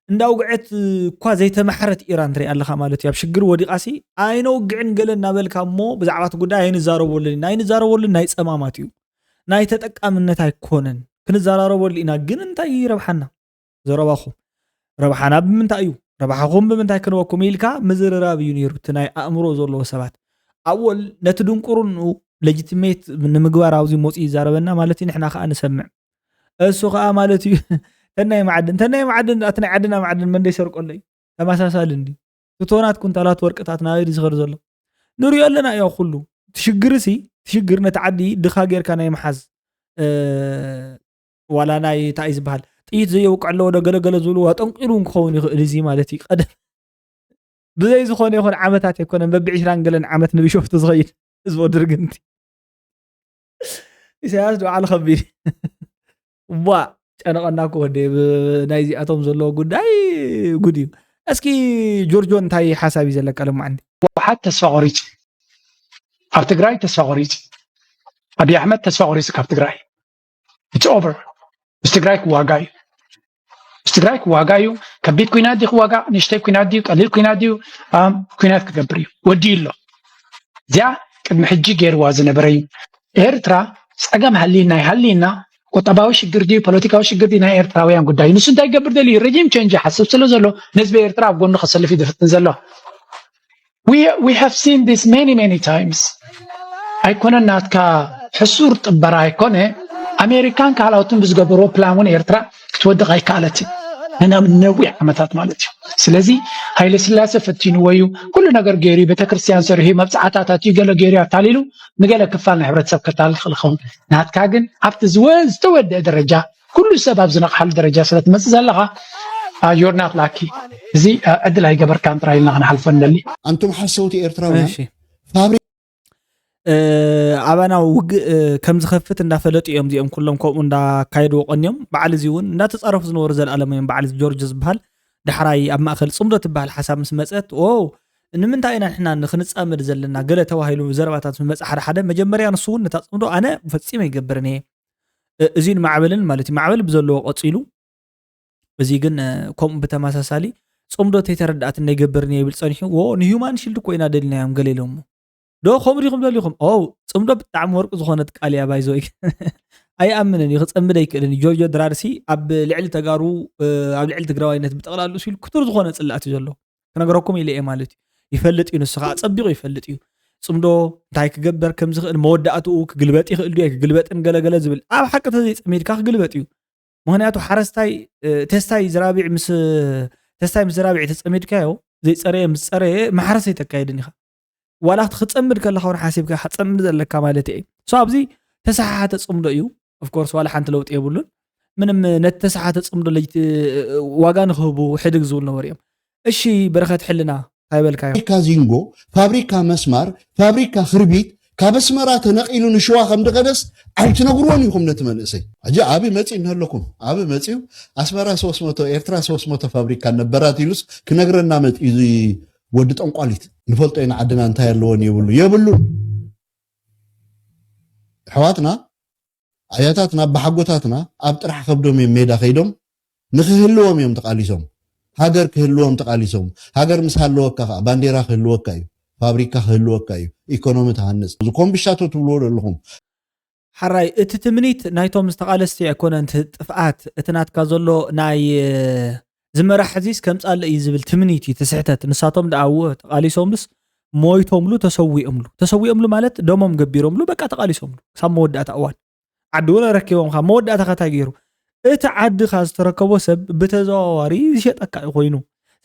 እንዳውግዐት እኳ ዘይተማሕረት ኢራን ትሪኣ ኣለኻ ማለት እዩ። ኣብ ሽግር ወዲቓሲ ኣይነውግዕን ገለ እናበልካ እሞ ብዛዕባ እቲ ጉዳይ ኣይንዛረበሉን ኢና። ኣይንዛረበሉን ናይ ጸማማት እዩ። ናይ ተጠቃምነት ኣይኮነን። ክንዘራረበሉ ኢና፣ ግን እንታይ ይረብሓና? ዘረባኹም ረብሓና ብምንታይ እዩ? ረብሓኹም ብምንታይ ክንበኩም ኢልካ ምዝርራብ እዩ ነይሩ እቲ ናይ ኣእምሮ ዘለዎ ሰባት። ኣወል ነቲ ድንቁርንኡ ለጂቲሜት ንምግባር ኣብዚ መፂኡ ይዛረበና ማለት እዩ፣ ንሕና ከዓ ንሰምዕ። እሱ ከዓ ማለት እዩ ተናይ ማዕድን፣ ተናይ ማዕድን፣ እቲ ናይ ዓድና ማዕድን መን ደይሰርቆለይ? ተመሳሳሊ እንዲ። ትቶናት ኩንታላት ወርቅታት ናበይ ድዩ ዝኸድ ዘሎ? ንሪኦ ኣለና እዮ ኩሉ። ትሽግር ሲ፣ ትሽግር ነቲ ዓዲ ድኻ ጌርካ ናይ ምሓዝ፣ እ፣ ዋላ ናይ እንታይ እዩ ዝበሃል? ጥይት ዘየውቅዕ ኣለዎ ዶ ገለ ገለ ዝብልዎ ኣጠንቂሩ እውን ክኸውን ይኽእል እዚ ማለት እዩ። ቀደም ብዘይ ዝኾነ ይኹን ዓመታት ኣይኮነን፣ በቢ ዒስራን ገለን ዓመት ንቢሾፍቱ ዝኸይድ ህዝቦ ድርግንቲ። ኢሳያስ ዶ በዓል ከቢድ። ዋ፣ ጨነቐና እኮ ወደይ፣ ብ-፣ ናይዚኣቶም ዘለዎ ጉዳይ ጉድ እዩ። እስኪ ጆርጆ እንታይ ሓሳብ እዩ ዘለካ ሎማዓንቲ? ህወሓት ተስፋ ቆሪጹ፣ ኣብ ትግራይ ተስፋ ቆሪጹ፣ ኣብይ ኣሕመድ ተስፋ ቆሪፁ ካብ ትግራይ። It's over። ምስ ትግራይ ክዋጋ እዩ። ምስ ትግራይ ክዋጋ እዩ። ከቢድ ኩናት ድዩ ክዋጋ? ንእሽተይ ኩናት ድዩ? ቀሊል ኩናት ድዩ? ኣም፣ ኩናት ክገብር እዩ። ወዲኡ ኣሎ። እዚኣ ቅድሚ ሕጂ ገይርዋ ዝነበረ እዩ። ኤርትራ ፀገም ሃሊና ይሃሊና፣ ቁጠባዊ ሽግር ድዩ ፖለቲካዊ ሽግር ድዩ ናይ ኤርትራውያን ጉዳይ። ንሱ እንታይ ይገብር ደልዩ? ረጂም ቼንጅ ይሓስብ ስለ ዘሎ ንህዝቢ ኤርትራ ኣብ ጎኑ ከሰልፍ እዩ ዝፍትን ዘሎ። We, we have seen this many, many times። ኣይኮነን ናትካ ሕሱር ጥበራ ኣይኮነ። ኣሜሪካን ካልኦትን ብዝገበርዎ ፕላን እውን ኤርትራ ክትወድቕ ኣይከኣለትን። ንነዊሕ ዓመታት ማለት እዩ። ስለዚ ሃይለ ስላሴ ፈቲንዎ እዩ። ኩሉ ነገር ገይሩ እዩ። ቤተክርስትያን ሰሪሑ፣ መብፅዓታት ኣትዩ፣ ገለ ገይሩ ኣታሊሉ ንገለ ክፋል ናይ ሕብረተሰብ ከታልል ክእል ይኸውን። ናትካ ግን ኣብቲ ዝወ-፣ ዝተወደአ ደረጃ፣ ኩሉ ሰብ ኣብ ዝነቕሓሉ ደረጃ ስለ ትመፅእ ዘለኻ፣ አ፣ you're not lucky። እዚ፣ አ፣ ዕድል ኣይገበርካን ጥራይ ኢልና ክንሓልፎ ንደሊ። ኣንቱም ሓሰውቲ ኤርትራውያን እሺ እ፣ ኣባና ውግእ እ፣ ከም ዝኸፍት እንዳፈለጡ እዮም እዚኦም ኩሎም ከምኡ እንዳካየድዎ ቀንዮም። በዓል እዚ እውን እንዳተፃረፉ ዝነበሩ ዘልኣለም እዮም። በዓል ጆርጆ ዝበሃል ዳሕራይ ኣብ ማእከል ፅምዶ ትበሃል ሓሳብ ምስ መፀት፣ ኦ ንምንታይ ኢና ንሕና ንክንፃመድ ዘለና ገለ ተባሂሉ ዘረባታት ምስ መፀ ሓደ ሓደ መጀመርያ ንሱ እውን ነታ ፅምዶ ኣነ ፈፂመ ይገብርን እየ እ፣ እዚን ማዕበልን ማለት እዩ። ማዕበል ብዘለዎ ቀፂሉ እዚ ግን እ፣ ከምኡ ብተመሳሳሊ ፅምዶ ተይተረዳእት እንዳይገብርን እየ ይብል ፀኒሑ። ዎ ንሂውማን ሽልድ እኮ ኢና ደሊናዮም ገለ ኢሎሞ ዶ ከምኡ ዲኹም ደሊኹም? ኦ ፅምዶ ብጣዕሚ ወርቂ ዝኾነት ቃል እያ ባይዘወይ ኣይኣምንን እዩ ክፀምድ ኣይክእልን እዩ። ጆርጆ ድራርሲ ኣብ ልዕሊ ተጋሩ እ፣ ኣብ ልዕሊ ትግራዋይነት ብጠቕላሉ ሲሉ ክቱር ዝኾነ ፅላእት እዩ ዘሎ ክነግረኩም ኢለ እየ ማለት እዩ። ይፈልጥ እዩ ንሱ ከዓ ፀቢቑ ይፈልጥ እዩ። ፅምዶ እንታይ ክገበር ከም ዝኽእል መወዳእትኡ ክግልበጥ ይኽእል ድዩ ኣይክግልበጥን ገለገለ ዝብል ኣብ ሓቂ ተዘይፀሚድካ ክግልበጥ እዩ። ምክንያቱ ሓረስታይ እ፣ ተስታይ ዝራቢዕ ምስ ተስታይ ምስ ዝራቢዕ ተፀሚድካዮ ዘይፀረየ ምስ ፀረየ ማሕረስ ኣይተካየድን ኢኻ ዋላ ክት- ክትፀምድ ከለካ እውን ሓሲብካ ክትፀምድ ዘለካ ማለት እየ so ኣብዚ ተሰሓሓተ ፅምዶ እዩ of course ዋላ ሓንቲ ለውጢ የብሉን ምንም ነቲ ተሰሓተ ፅምዶ ለይቲ ዋጋ ንክህቡ ሕድግ ዝብል ነበሩ እዮም እሺ በረኸት ሕልና እንታይ በልካዮ ፋብሪካ ዚንጎ፣ ፋብሪካ መስማር፣ ፋብሪካ ክርቢት ካብ ኣስመራ ተነቒሉ ንሽዋ ከም ድኸደስ ኣይትነግርዎን ኢኹም ነቲ መንእሰይ። ሕጂ ኣቢ መፂኡ እንሀለኩም ኣቢ መፂኡ ኣስመራ ሶስት መቶ ኤርትራ ሶስት መቶ ፋብሪካ ነበራት ኢሉስ ክነግረና መፂኡ እዚ ወዲ ጠንቋሊት። ንፈልጦ ኢና ዓድና እንታይ ኣለዎን የብሉ የብሉን። ኣሕዋትና ኣያታትና ኣባሓጎታትና ኣብ ጥራሕ ከብዶም እዮም ሜዳ ከይዶም ንክህልዎም እዮም ተቃሊሶም። ሃገር ክህልዎም ተቃሊሶም። ሃገር ምስ ሃለወካ ከዓ ባንዴራ ክህልወካ እዩ። ፋብሪካ ክህልወካ እዩ። ኢኮኖሚ ትሃንፅ። እዚ ኮምብሻቶ ትብልዎ ዘለኹም ሓራይ እቲ ትምኒት ናይቶም ዝተቓለስቲ ኣይኮነን እቲ ጥፍኣት እቲ ናትካ ዘሎ ናይ ዝመራሕ ሕዚስ ከምፃለ እዩ ዝብል ትምኒት እዩ እቲ ስሕተት ንሳቶም ደኣ እወ ተቓሊሶምሉስ ሞይቶምሉ ተሰዊኦምሉ ተሰዊኦምሉ ማለት ደሞም ገቢሮምሉ በቃ ተቓሊሶምሉ ክሳብ መወዳእታ እዋን ዓዲ እውን ኣረኪቦም ካብ መወዳእታ ከታይ ገይሩ እቲ ዓድኻ ዝተረከቦ ሰብ ብተዘዋዋሪ ዝሸጠካ እዩ ኮይኑ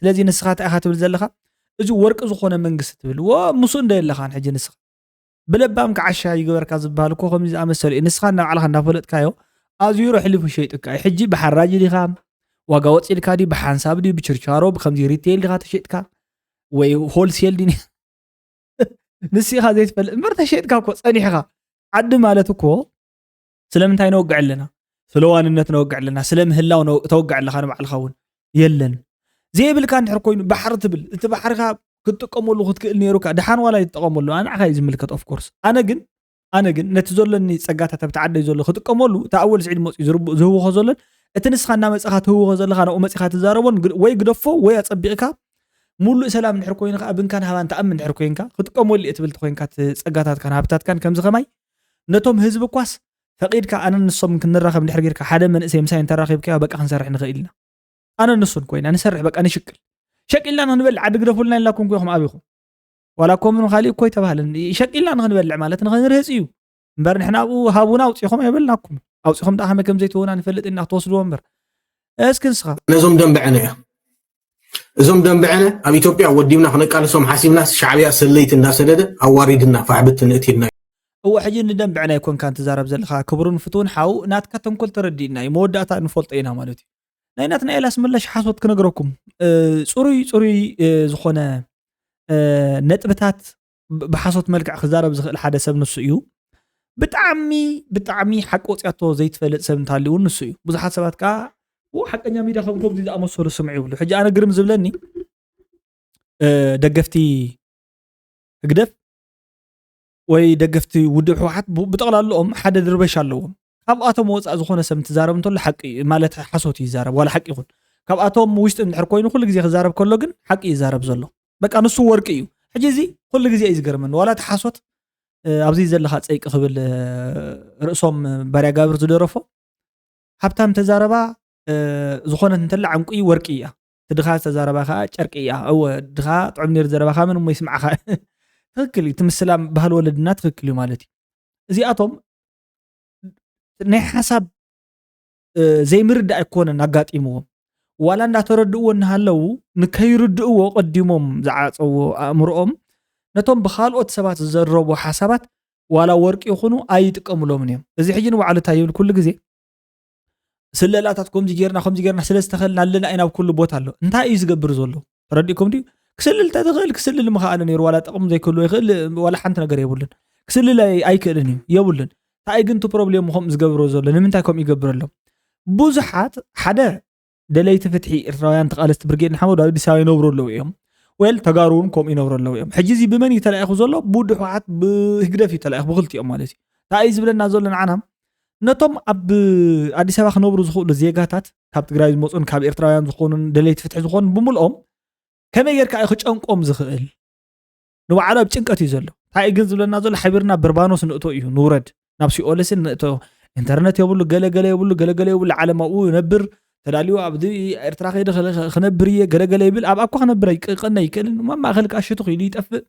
ስለዚ ንስኻ እንታይ ኢኻ ትብል ዘለኻ እዚ ወርቂ ዝኾነ መንግስቲ ትብል ወ ምሱ እንደ የለኻን ሕጂ ንስኻ ብለባም ክዓሻ ይግበርካ ዝበሃል እኮ ከምዚ ዝኣመሰሉ እዩ ንስኻ እናባዕልኻ እናፈለጥካዮ ኣዝዩ ርሕሊፉ ሸይጥካ እዩ ሕጂ ብሓራጅ ዲኻ ዋጋ ወፂልካ ድዩ ብሓንሳብ ድዩ ብችርቻሮ ብከምዚ ሪቴል ዲኻ ተሸጥካ ወይ ሆልሴል ድዩ ንስኻ ዘይትፈልጥ እምበር ተሸጥካ እኮ ፀኒሕኻ ዓዲ ማለት እኮ ስለምንታይ ነወግዕ ኣለና ስለ ዋንነት ነወግዕ ኣለና ስለ ምህላው ተወግዕ ኣለኻ ንባዕልኻ እውን የለን ዘይብልካ እንድሕር ኮይኑ ባሕሪ ትብል እቲ ባሕርኻ ክትጥቀመሉ ክትክእል ነይሩካ ድሓን ዋላ ይትጠቀመሉ ኣንዓኻ እዩ ዝምልከት ኦፍኮርስ ኣነ ግን ኣነ ግን ነቲ ዘሎኒ ጸጋታት ኣብቲ ዓደይ ዘሎ ክጥቀመሉ እቲ ኣወል ስዒድ መፅኡ ዝህውኾ ዘሎን እቲ ንስኻ እናመፅኻ ትህውኾ ዘለኻ ናብኡ መፂኻ ትዛረቦን ወይ ግደፎ ወይ ኣፀቢቕካ ሙሉእ ሰላም እንድሕር ኮይኑ ከዓ ብንካን ሃባን ተኣምን እንድሕር ኮይንካ ክጥቀመሉ እየ ትብል ተኮይንካ እቲ ጸጋታትካን ሃብታትካን ከምዚ ከማይ ነቶም ህዝቢ እኳስ ፈቒድካ ኣነን ንሶምን ክንራኸብ እንድሕር ጌርካ ሓደ መንእሰይ ምሳይ እንተራኺብካዮ በቃ ክንሰርሕ ንኽእል ኢና ኣነን ንሱን ኮይና ንሰርሕ በቃ ንሽቅል ሸቂልና ንኽንበልዕ ዓዲ ግደፉልና ኢልናኩም እኮ ኢኹም ኣቢኹም ዋላ እኮ ምን ካሊእ እኮ ኣይተባህለን ሸቂልና ንኽንበልዕ ማለት ንኽንርህፅ እዩ እምበር ንሕና ኣብኡ ሃቡና ኣውፂኹም ኣይበልናኩም ኣውፂኹም ደኣ ከመይ ከም ዘይትህቡና ንፈልጥ ኢና ክትወስድዎ እምበር እስኪ ንስኻ ነዞም ደንበዐነ እያ እዞም ደንበዐነ ኣብ ኢትዮጵያ ወዲብና ክነቃልሶም ሓሲብናስ ሻዕብያ ሰለይቲ እንዳሰደደ ኣዋሪድና ፋሕብት ንእትልና እዩ እወ ሕጂ ንደንበዐነ ኣይኮንካን ትዛረብ ዘለኻ ክብሩን ፍትውን ሓው ናትካ ተንኮል ተረዲእና እዩ መወዳእታ ንፈልጦ ኢና ማለት እዩ ናይ ናትናኤል ኣስመላሽ ሓሶት ክነግረኩም እ፣ ፅሩይ ፅሩይ እ፣ ዝኾነ እ፣ ነጥብታት ብ- ብሓሶት መልክዕ ክዛረብ ዝኽእል ሓደ ሰብ ንሱ እዩ ብጣዕሚ ብጣዕሚ ሓቂ ወፅያቶ ዘይትፈልጥ ሰብ እንተሃልዩ እውን ንሱ እዩ ብዙሓት ሰባት ከዓ "ው፣ ሓቀኛ ሚድያ ከም ከምዚ ዝኣመሰሉ ስምዑ ይብሉ ሕጂ ኣነ ግርም ዝብለኒ እ፣ ደገፍቲ ህግደፍ ወይ ደገፍቲ ውድብ ህወሓት ብ- ብጠቕላላኦም ሓደ ድርበሽ ኣለዎም። ካብኣቶም ወፃእ ዝኾነ ሰብ እንትዛረብ እንተሎ ሓቂ እዩ፣ ማለት ሓሶት እዩ ይዛረብ፣ ዋላ ሓቂ ይኹን። ካብኣቶም ውሽጢ እንድሕር ኮይኑ ኩሉ ግዜ ክዛረብ ከሎ ግን ሓቂ ይዛረብ ዘሎ። በቃ ንሱ ወርቂ እዩ። ሕጂ እዚ ኩሉ ግዜ እዩ ዝገርመኒ። ዋላ እቲ ሓሶት፣ እ፣ ኣብዚ ዘለኻ ፀይቂ ክብል፣ እ፣ ርእሶም ባርያ ጋብር ዝደረፎ፣ ሃብታም ተዛረባ፣ እ፣ ዝኾነት እንተላ ዕንቁ እዩ፣ ወርቂ እያ። እቲ ድኻ ዝተዛረባ ከዓ ጨርቂ እያ። እወ፣ ድኻ ጥዑም ነይሩ ዘረባኻ፣ ምን እሞ ይስምዓኻ። ትኽክል እዩ። እቲ ምስላ ባህሊ ወለድና ትኽክል እዩ ማለት እዩ። እዚኣቶም ናይ ሓሳብ፣ እ፣ ዘይምርዳእ ኣይኮነን ኣጋጢምዎም። ዋላ እንዳተረድእዎ እናሃለዉ ንከይርድእዎ ቀዲሞም ዝዓፀዎ ኣእምሮኦም ነቶም ብኻልኦት ሰባት ዝዘረቡ ሓሳባት ዋላ ወርቂ ይኹኑ ኣይጥቀምሎምን እዮም። እዚ ሕጂ ንባዕሉ እንታይ ይብል ኩሉ ግዜ ስለላታት ከምዚ ጌርና ከምዚ ጌርና ስለ ዝተኸልና ኣለና ኢና ኣብ ኩሉ ቦታ ኣሎ። እንታይ እዩ ዝገብር ዘሎ? ተረዲእኩም ድዩ? ክስልል ተትኽእል ክስልል ምኽኣለ ነይሩ። ዋላ ጥቕሚ ዘይክህልዎ ይኽእል፣ ዋላ ሓንቲ ነገር የብሉን። ክስልል ኣይ- ኣይክእልን እዩ፣ የብሉን። እንታይ ግን እቲ ፕሮብሌም ከምኡ ዝገብሮ ዘሎ? ንምንታይ ከምኡ ይገብር ኣሎ? ብዙሓት ሓደ ደለይቲ ፍትሒ ኤርትራውያን ተቓለስቲ ብርጌድ ንሓመዱ ኣብ ኣዲስ ኣበባ ይነብሩ ኣለዉ እዮም። ወል ተጋሩ እውን ከምኡ ይነብሩ ኣለዉ እዮም። ሕጂ እዚ ብመን እዩ ተላኢኹ ዘሎ? ብውድብ ህወሓት ብህግደፍ እዩ ተላኢኹ፣ ብክልቲኦም ማለት እዩ። እንታይ እዩ ዝብለና ዘሎ ንዓና? ነቶም ኣብ ኣዲስ ኣበባ ክነብሩ ዝኽእሉ ዜጋታት፣ ካብ ትግራይ ዝመፁን ካብ ኤርትራውያን ዝኾኑን ደለይቲ ፍትሒ ዝኾኑን ብምልኦም ከመይ ጌርካ እዩ ክጨንቆም ዝኽእል? ንባዕሉ ኣብ ጭንቀት እዩ ዘሎ። እንታይ እዩ ግን ዝብለና ዘሎ? ሓቢርና በርባኖስ ንእቶ እዩ፣ ንውረድ፣ ናብ ሲኦልስን ንእቶ። ኢንተርነት የብሉ፣ ገለገለ የብሉ፣ ገለገለ የብሉ፣ ዓለም ኣብኡ ይነብር፣ ተዳልዩ ኣብዚ ኤርትራ ከይደ ክለ- ክነብር እየ፣ ገለገለ ይብል። ኣብ ኣኳ ክነብር ኣይቀነ ኣይክእልን። እሞ ኣብ ማእከል ከዓ ሽትኽ ኢሉ ይጠፍእ።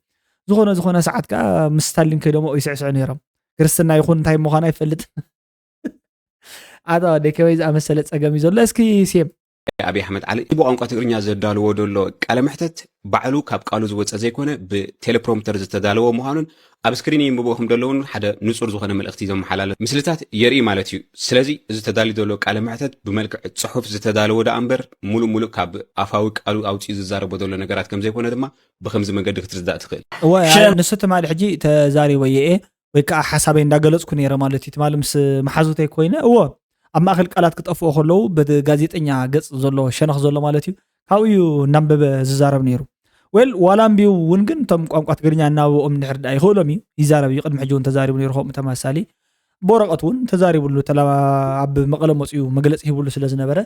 ዝኾነ ዝኾነ ሰዓት ከዓ ምስ ስታሊን ከይዶም ኣብኡ ይስዕስዑ ነይሮም። ክርስትና ይኹን እንታይ ምዃኑ ኣይፈልጥ። ኣታ ወደይ ከመይ ዝኣመሰለ ጸገም እዩ ዘሎ? እስኪ ሴም። ኣብይ ኣሕመድ ዓሊ ብቋንቋ ትግርኛ ዘዳልዎ ዘሎ ቃለ መሕተት ባዕሉ ካብ ቃሉ ዝወፀ ዘይኮነ ብቴሌፕሮምፕተር ዝተዳለወ ምዃኑን ኣብ ስክሪን ይንብቦ ከም ዘለውን ሓደ ንጹር ዝኾነ መልእኽቲ ዘመሓላለፍ ምስልታት የርኢ ማለት እዩ። ስለዚ እዚ ተዳልዩ ዘሎ ቃለ መሕተት ብመልክዕ ጽሑፍ ዝተዳለወ ደኣ እምበር ሙሉእ ሙሉእ ካብ ኣፋዊ ቃሉ ኣውፂኡ ዝዛረቦ ዘሎ ነገራት ከም ዘይኮነ ድማ ብኸምዚ መንገዲ ክትርዳእ ትኽእል። እወ፣ ሽም- ንሱ ትማሊ ሕጂ ተዛሪበ እየ ወይ ከዓ ሓሳበይ እንዳገለፅኩ ነይረ ማለት እዩ። ትማሊ ምስ መሓዙተይ ኮይነ፣ እወ፣ ኣብ ማእከል ቃላት ክጠፍኦ ከለዉ በቲ ጋዜጠኛ ገፅ ዘሎ ሸነኽ ዘሎ ማለት እዩ፣ ካብኡ እዩ እናንበበ ዝዛረብ ነይሩ። ወል ዋላ ኣንቢቡ እውን ግን እቶም ቋንቋ ትግርኛ እናበኦም እንድሕር ደኣ ይኽእሎም እዩ ይዛረብ እዩ። ቅድሚ ሕጂ እውን ተዛሪቡ ነይሩ ከምኡ ተመሳሳሊ ብወረቐት እውን ተዛሪብሉ ተላ ኣብ መቐለ መፅኡ መግለፂ ሂብሉ ስለ ዝነበረ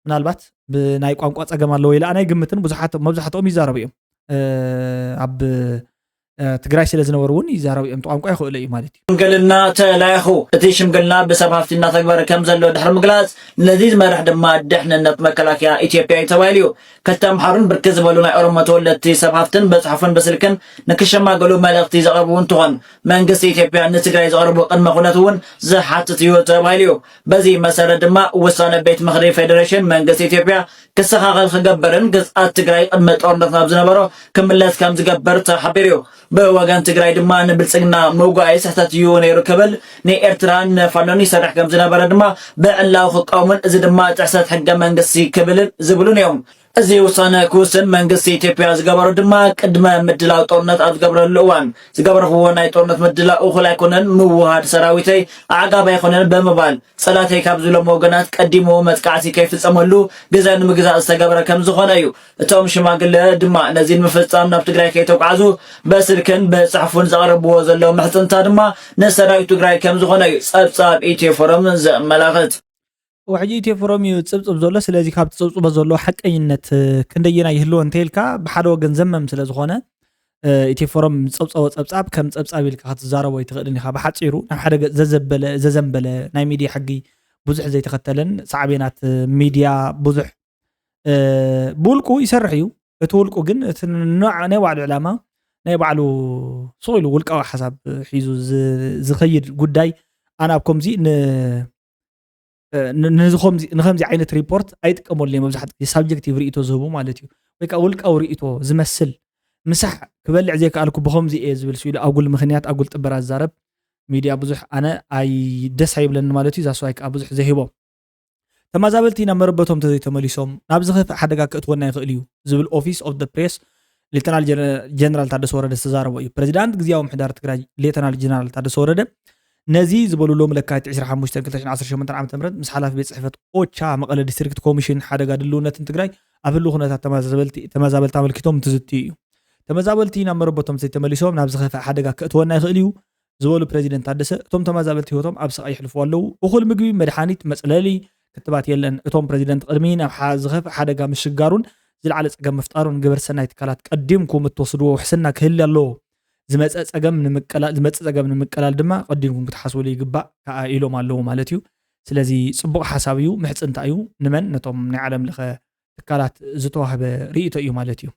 ምናልባት ብናይ ቋንቋ ፀገም ኣለዎ ኢለ ኣነ ኣይግምትን። ብዙሓት መብዛሕትኦም ይዛረቡ እዮም ኣብ ትግራይ ስለ ዝነበሩ እውን ይዛረቡ እዮም። ቋንቋ ይኽእሉ እዩ ማለት እዩ። ሽምግልና ተላኢኹ። እቲ ሽምግልና ብሰብ ሃፍቲ እናተግበረ ከም ዘሎ ድሕሪ ምግላፅ ነዚ ዝመርሕ ድማ ድሕንነት መከላከያ ኢትዮጵያ እዩ ተባሂሉ እዩ። ክልተ ኣምሓሩን ብርክት ዝበሉ ናይ ኦሮሞ ተወለድቲ ሰብ ሃፍትን በፅሑፍን ብስልክን ንክሸማገሉ መልእኽቲ ዘቕረቡ እንትኾን መንግስቲ ኢትዮጵያ ንትግራይ ዘቕረቡ ቅድመ ኩነት እውን ዝሓትት እዩ ተባሂሉ እዩ። በዚ መሰረት ድማ ውሳነ ቤት ምኽሪ ፌዴሬሽን መንግስቲ ኢትዮጵያ ክስተኻኸል ክገብርን ግዝኣት ትግራይ ቅድሚ ጦርነት ናብ ዝነበሮ ክምለስ ከም ዝገብር ተሓቢሩ እዩ። ብወገን ትግራይ ድማ ንብልፅግና ምውጋይ ስሕተት እዩ ነይሩ ክብል ንኤርትራን ንፋኖን ይሰርሕ ከም ዝነበረ ድማ ብዕላዊ ክቃወምን እዚ ድማ ጥሕሰት ሕገ መንግስቲ ክብልን ዝብሉን እዮም። እዚ ውሳነ ክውስን መንግስቲ ኢትዮጵያ ዝገበሮ ድማ ቅድመ ምድላው ጦርነት ኣብ ዝገብረሉ እዋን ዝገበርክዎ ናይ ጦርነት ምድላው እኹል ኣይኮነን፣ ምውሃድ ሰራዊተይ ኣዕጋቢ ኣይኮነን ብምባል ፀላተይ ካብ ዝብሎም ወገናት ቀዲሙ መጥቃዕቲ ከይፍፀመሉ ግዘ ንምግዛእ ዝተገበረ ከም ዝኾነ እዩ እቶም ሽማግለ ድማ ነዚ ንምፍፃም ናብ ትግራይ ከይተጓዓዙ በስልክን ብፅሑፍን ዘቕረብዎ ዘለዉ ምሕፅንታ ድማ ንሰራዊት ትግራይ ከም ዝኾነ እዩ ፀብፃብ ኢትዮ ፎረም ዘመላኽት። ሕጂ ኢትዮ ፎረም እዩ ዝፅብፅብ ዘሎ። ስለዚ ካብ ትፅብፅቦ ዘሎ ሓቀኝነት ክንደየናይ ይህልዎ እንተይልካ ብሓደ ወገን ዘመም ስለ ዝኾነ ኢትዮ ፎረም ዝፀብፀቦ ፀብፃብ ከም ፀብፃብ ኢልካ ክትዛረቦ ኣይትኽእልን ኢኻ። ብሓፂሩ ናብ ሓደ ገፅ ዘዘበለ ዘዘንበለ ናይ ሚድያ ሕጊ ብዙሕ ዘይተኸተለን ሳዕቤናት ሚድያ ብዙሕ ብውልቁ ይሰርሕ እዩ። እቲ ውልቁ ግን እቲ ናይ ባዕሉ ዕላማ ናይ ባዕሉ ስቕ ኢሉ ውልቃዊ ሓሳብ ሒዙ ዝኸይድ ጉዳይ ኣነ ኣብ ከምዚ ንኸምዚ ዓይነት ሪፖርት ኣይጥቀመሉ እየ። መብዛሕትኡ ግዜ ሳብጀክቲቭ ርእቶ ዝህቡ ማለት እዩ። ወይ ከዓ ውልቃዊ ርእቶ ዝመስል ምሳሕ ክበልዕ ዘይከኣልኩ ብኸምዚ እየ ዝብል ስኢሉ ኣጉል ምኽንያት ኣጉል ጥበራ ዝዛረብ ሚድያ ብዙሕ ኣነ ኣይ ደስ ኣይብለኒ ማለት እዩ። ዛስዋይ ከዓ ብዙሕ ዘይህቦም ተመዛበልቲ ናብ መረበቶም ተዘይተመሊሶም ናብ ዝኸፍእ ሓደጋ ክእትወና ይኽእል እዩ ዝብል ኦፊስ ኦፍ ፕሬስ ሌተናል ጀነራል ታደሰ ወረደ ዝተዛረቦ እዩ። ፕሬዚዳንት ግዜያዊ ምሕዳር ትግራይ ሌተናል ጀነራል ታደሰ ወረደ ነዚ ዝበሉ ሎሚ ለካቲት ዕስራን ሓሙሽተን ክልተ ሽሕን ዓሰርተ ሸሞንተን ዓመተ ምህረት ምስ ሓላፊ ቤት ፅሕፈት ኦቻ መቐለ ዲስትሪክት ኮሚሽን ሓደጋ ድልውነትን ትግራይ ኣብ ህልው ኩነታት ተመዛበልቲ ኣመልኪቶም እንትዝትዩ እዩ። ተመዛበልቲ ናብ መረበቶም ዘይተመሊሶም ናብ ዝኸፍእ ሓደጋ ክእትወና ይኽእል እዩ። ዝበሉ ፕረዚደንት ታደሰ፣ እቶም ተመዛበልቲ ህይወቶም ኣብ ስቓይ የሕልፉ ኣለዉ። እኹል ምግቢ፣ መድሓኒት፣ መጽለሊ፣ ክትባት የለን። እቶም ፕረዚደንት ቅድሚ ናብ ሓ-፣ ዝኸፍእ ሓደጋ ምሽጋሩን ዝለዓለ ጸገም ምፍጣሩን፣ ግብረ ሰናይ ትካላት ቀዲምኩም እትወስድዎ ውሕስና ክህሊ ኣለዎ። ዝመጸ ጸገም ንምቅላ-፣ ዝመጽእ ጸገም ንምቅላል ድማ ቀዲምኩም ክትሓስብሉ ይግባእ ከኣ ኢሎም ኣለዉ ማለት እዩ። ስለዚ ጽቡቕ ሓሳብ እዩ፣ ምሕጽንታ እዩ። ንመን? ነቶም ናይ ዓለም ለኸ ትካላት ዝተዋህበ ርእይቶ እዩ ማለት እዩ።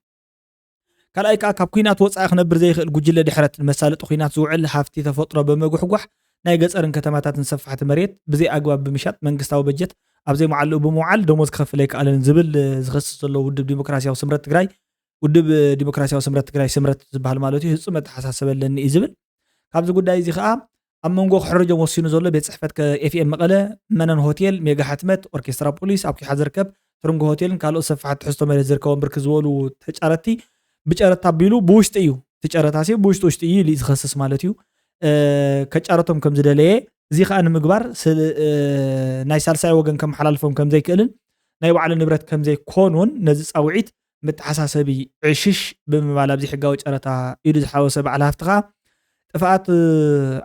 ካልኣይ ከኣ ካብ ኲናት ወጻኢ ክነብር ዘይኽእል ጉጅለ ድሕረት ንመሳለጢ ኲናት ዝውዕል ሃፍቲ ተፈጥሮ ብምጉሕጓሕ ናይ ገጸርን ከተማታትን ሰፋሕቲ መሬት ብዘይ ኣግባብ ብምሻጥ መንግስታዊ በጀት ኣብ ዘይመዓልኡ ብምውዓል ደሞዝ ክኸፍል ኣይከኣለን ዝብል ዝኸስስ ዘሎ ውድብ ዲሞክራሲያዊ ስምረት ትግራይ፣ ውድብ ዲሞክራሲያዊ ስምረት ትግራይ፣ ስምረት ዝበሃል ማለት እዩ፣ ህጹጽ መተሓሳሰቢ ኣለኒ እዩ ዝብል። ካብዚ ጉዳይ እዚ ከኣ ኣብ መንጎ ክሕርጆም ወሲኑ ዘሎ ቤት ጽሕፈት ከ-፣ ኤፍኤም መቐለ፣ መነን ሆቴል፣ ሜጋ ሕትመት፣ ኦርኬስትራ ፖሊስ፣ ኣብ ኲሓ ዝርከብ ትርንጎ ሆቴልን ካልኦት ሰፋሕቲ ትሕዝቶ መሬት ዝርከቦም ብርክት ዝበሉ ተጫረትቲ ብጨረታ ኣቢሉ ብውሽጢ እዩ። እቲ ጨረታ ሲ ብውሽጢ ውሽጢ እዩ ኢሉ እዩ ዝኸስስ ማለት እዩ። እ፣ ከጫረቶም ከም ዝደለየ፣ እዚ ከኣ ንምግባር ስል-፣ እ፣ ናይ ሳልሳይ ወገን ከመሓላልፎም ከም ዘይክእልን ናይ ባዕሉ ንብረት ከም ዘይኮኑን ነዚ ጻውዒት መተሓሳሰቢ ዕሽሽ ብምባል ኣብዚ ሕጋዊ ጨረታ ኢዱ ዝሓወሰ በዓል ሃፍቲ ከኣ ጥፍኣት፣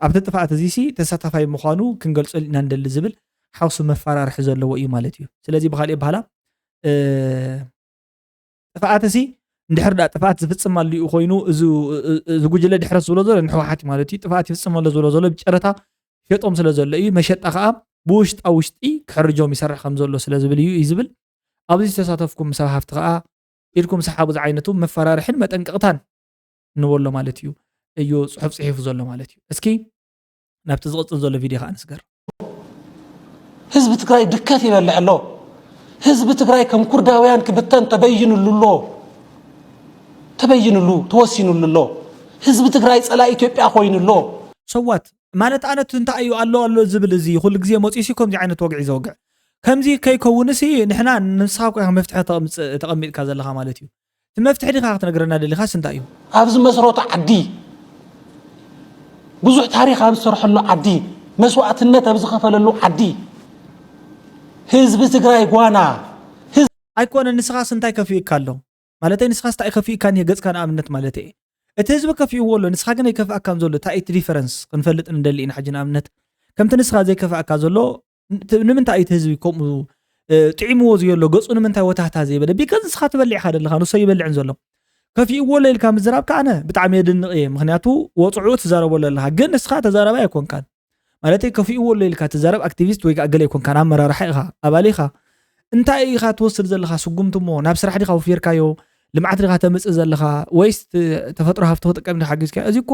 ኣብቲ ጥፍኣት እዚ ሲ ተሳታፋይ ምዃኑ ክንገልጸሉ ኢና ንደሊ ዝብል ሓውሲ መፈራርሒ ዘለዎ እዩ ማለት እዩ። ስለዚ ብኻልእ ኣበሃህላ፣ እ፣ ጥፍኣት ሲ እንድሕር ደኣ ጥፍኣት ዝፍጽም ኣሊኡ ኮይኑ፣ እዚ፣ እዚ ጉጅለ ድሕረት ዝብሎ ዘሎ ንህወሓት እዩ ማለት እዩ። ጥፍኣት ይፍጽም ኣሎ ዝብሎ ዘሎ ብጨረታ ይሸጦም ስለ ዘሎ እዩ። መሸጣ ከኣ ብውሽጣ ውሽጢ ክሕርጆም ይሰርሕ ከም ዘሎ ስለ ዝብል እዩ፣ እዩ ዝብል። ኣብዚ ዝተሳተፍኩም ሰብ ሃፍቲ ከኣ ኢድኩም ሰሓቡ ዝዓይነቱ መፈራርሕን መጠንቀቕታን ንበሎ ማለት እዩ፣ እዩ ጽሑፍ ጽሒፉ ዘሎ ማለት እዩ። እስኪ ናብቲ ዝቕጽል ዘሎ ቪድዮ ከኣ ንስገር። ህዝቢ ትግራይ ድከት ይበልዕ ኣሎ። ህዝቢ ትግራይ ከም ኩርዳውያን ክብተን ተበይንሉ ኣሎ። ተበይንሉ፣ ተወሲንሉ ኣሎ። ህዝቢ ትግራይ ጸላኢ ኢትዮጵያ ኮይኑ ኣሎ። ሰዋት ማለት ኣነ እቲ እንታይ እዩ ኣሎ ኣሎ ዝብል እዚ ኩሉ ግዜ መጺኡ ሲ ከምዚ ዓይነት ወግዒ ዘወግዕ። ከምዚ ከይከውንሲ ንሕና ንስኻ እኮ ኢኻ መፍትሒ ተቕምጽ-፣ ተቐሚጥካ ዘለኻ ማለት እዩ። እቲ መፍትሒ ዲኻ ክትነግረና ደሊኻስ እንታይ እዩ? ኣብ ዝመስረቶ ዓዲ፣ ብዙሕ ታሪኽ ኣብ ዝሰርሐሉ ዓዲ፣ መስዋእትነት ኣብ ዝኸፈለሉ ዓዲ፣ ህዝቢ ትግራይ ጓና፣ ህዝቢ ኣይኮነን፣ ንስኻስ እንታይ ከፊኡካ ኣሎ? ማለተይ ንስኻስ እንታይ ከፊኡካ እኒሀ? ገጽካ ንኣብነት ማለተይ እየ። እቲ ህዝቢ ከፊእዎ ኣሎ፣ ንስኻ ግን ኣይከፍኣካን ዘሎ። እንታይ እዩ እቲ ዲፈረንስ? ክንፈልጥ ንደሊ ኢና። ሕጂ ንኣብነት ከምቲ ንስኻ ዘይከፍኣካ ዘሎ፣ ን-፣ ት-፣ ንምንታይ እዩ እቲ ህዝቢ ከምኡ፣ እ፣ ጥዒምዎ ዝየሎ? ገጹ ንምንታይ ወታህታ ዘይበለ? ቢካዝ ንስኻ ትበልዕ ኢኻ ዘለኻ፣ ንሱ ኣይበልዕን ዘሎ። ከፊእዎ ኣሎ ኢልካ ምዝራብ ከኣ ኣነ ብጣዕሚ የድንቕ እየ። ምኽንያቱ ወጽዑ ትዛረበሉ ኣለኻ፣ ግን ንስኻ ተዛራባይ ኣይኮንካን። ማለተይ ከፊእዎ ኣሎ ኢልካ ትዛረብ ኣክቲቪስት ወይ ከኣ ገለ ኣይኮንካን፣ ኣመራርሓ ኢኻ፣ ኣባል ኢኻ። እንታይ ኢኻ ትወስድ ዘለኻ ስጉምቲ እሞ? ናብ ስራሕ ዲኻ ወፊርካዮ? ልምዓት ዲኻ ተምጽእ ዘለኻ? ወይስ ት-፣ ተፈጥሮ ሃፍቲ ክጥቀም ዲኻ ሓጊዝካዮ? እዚ እኮ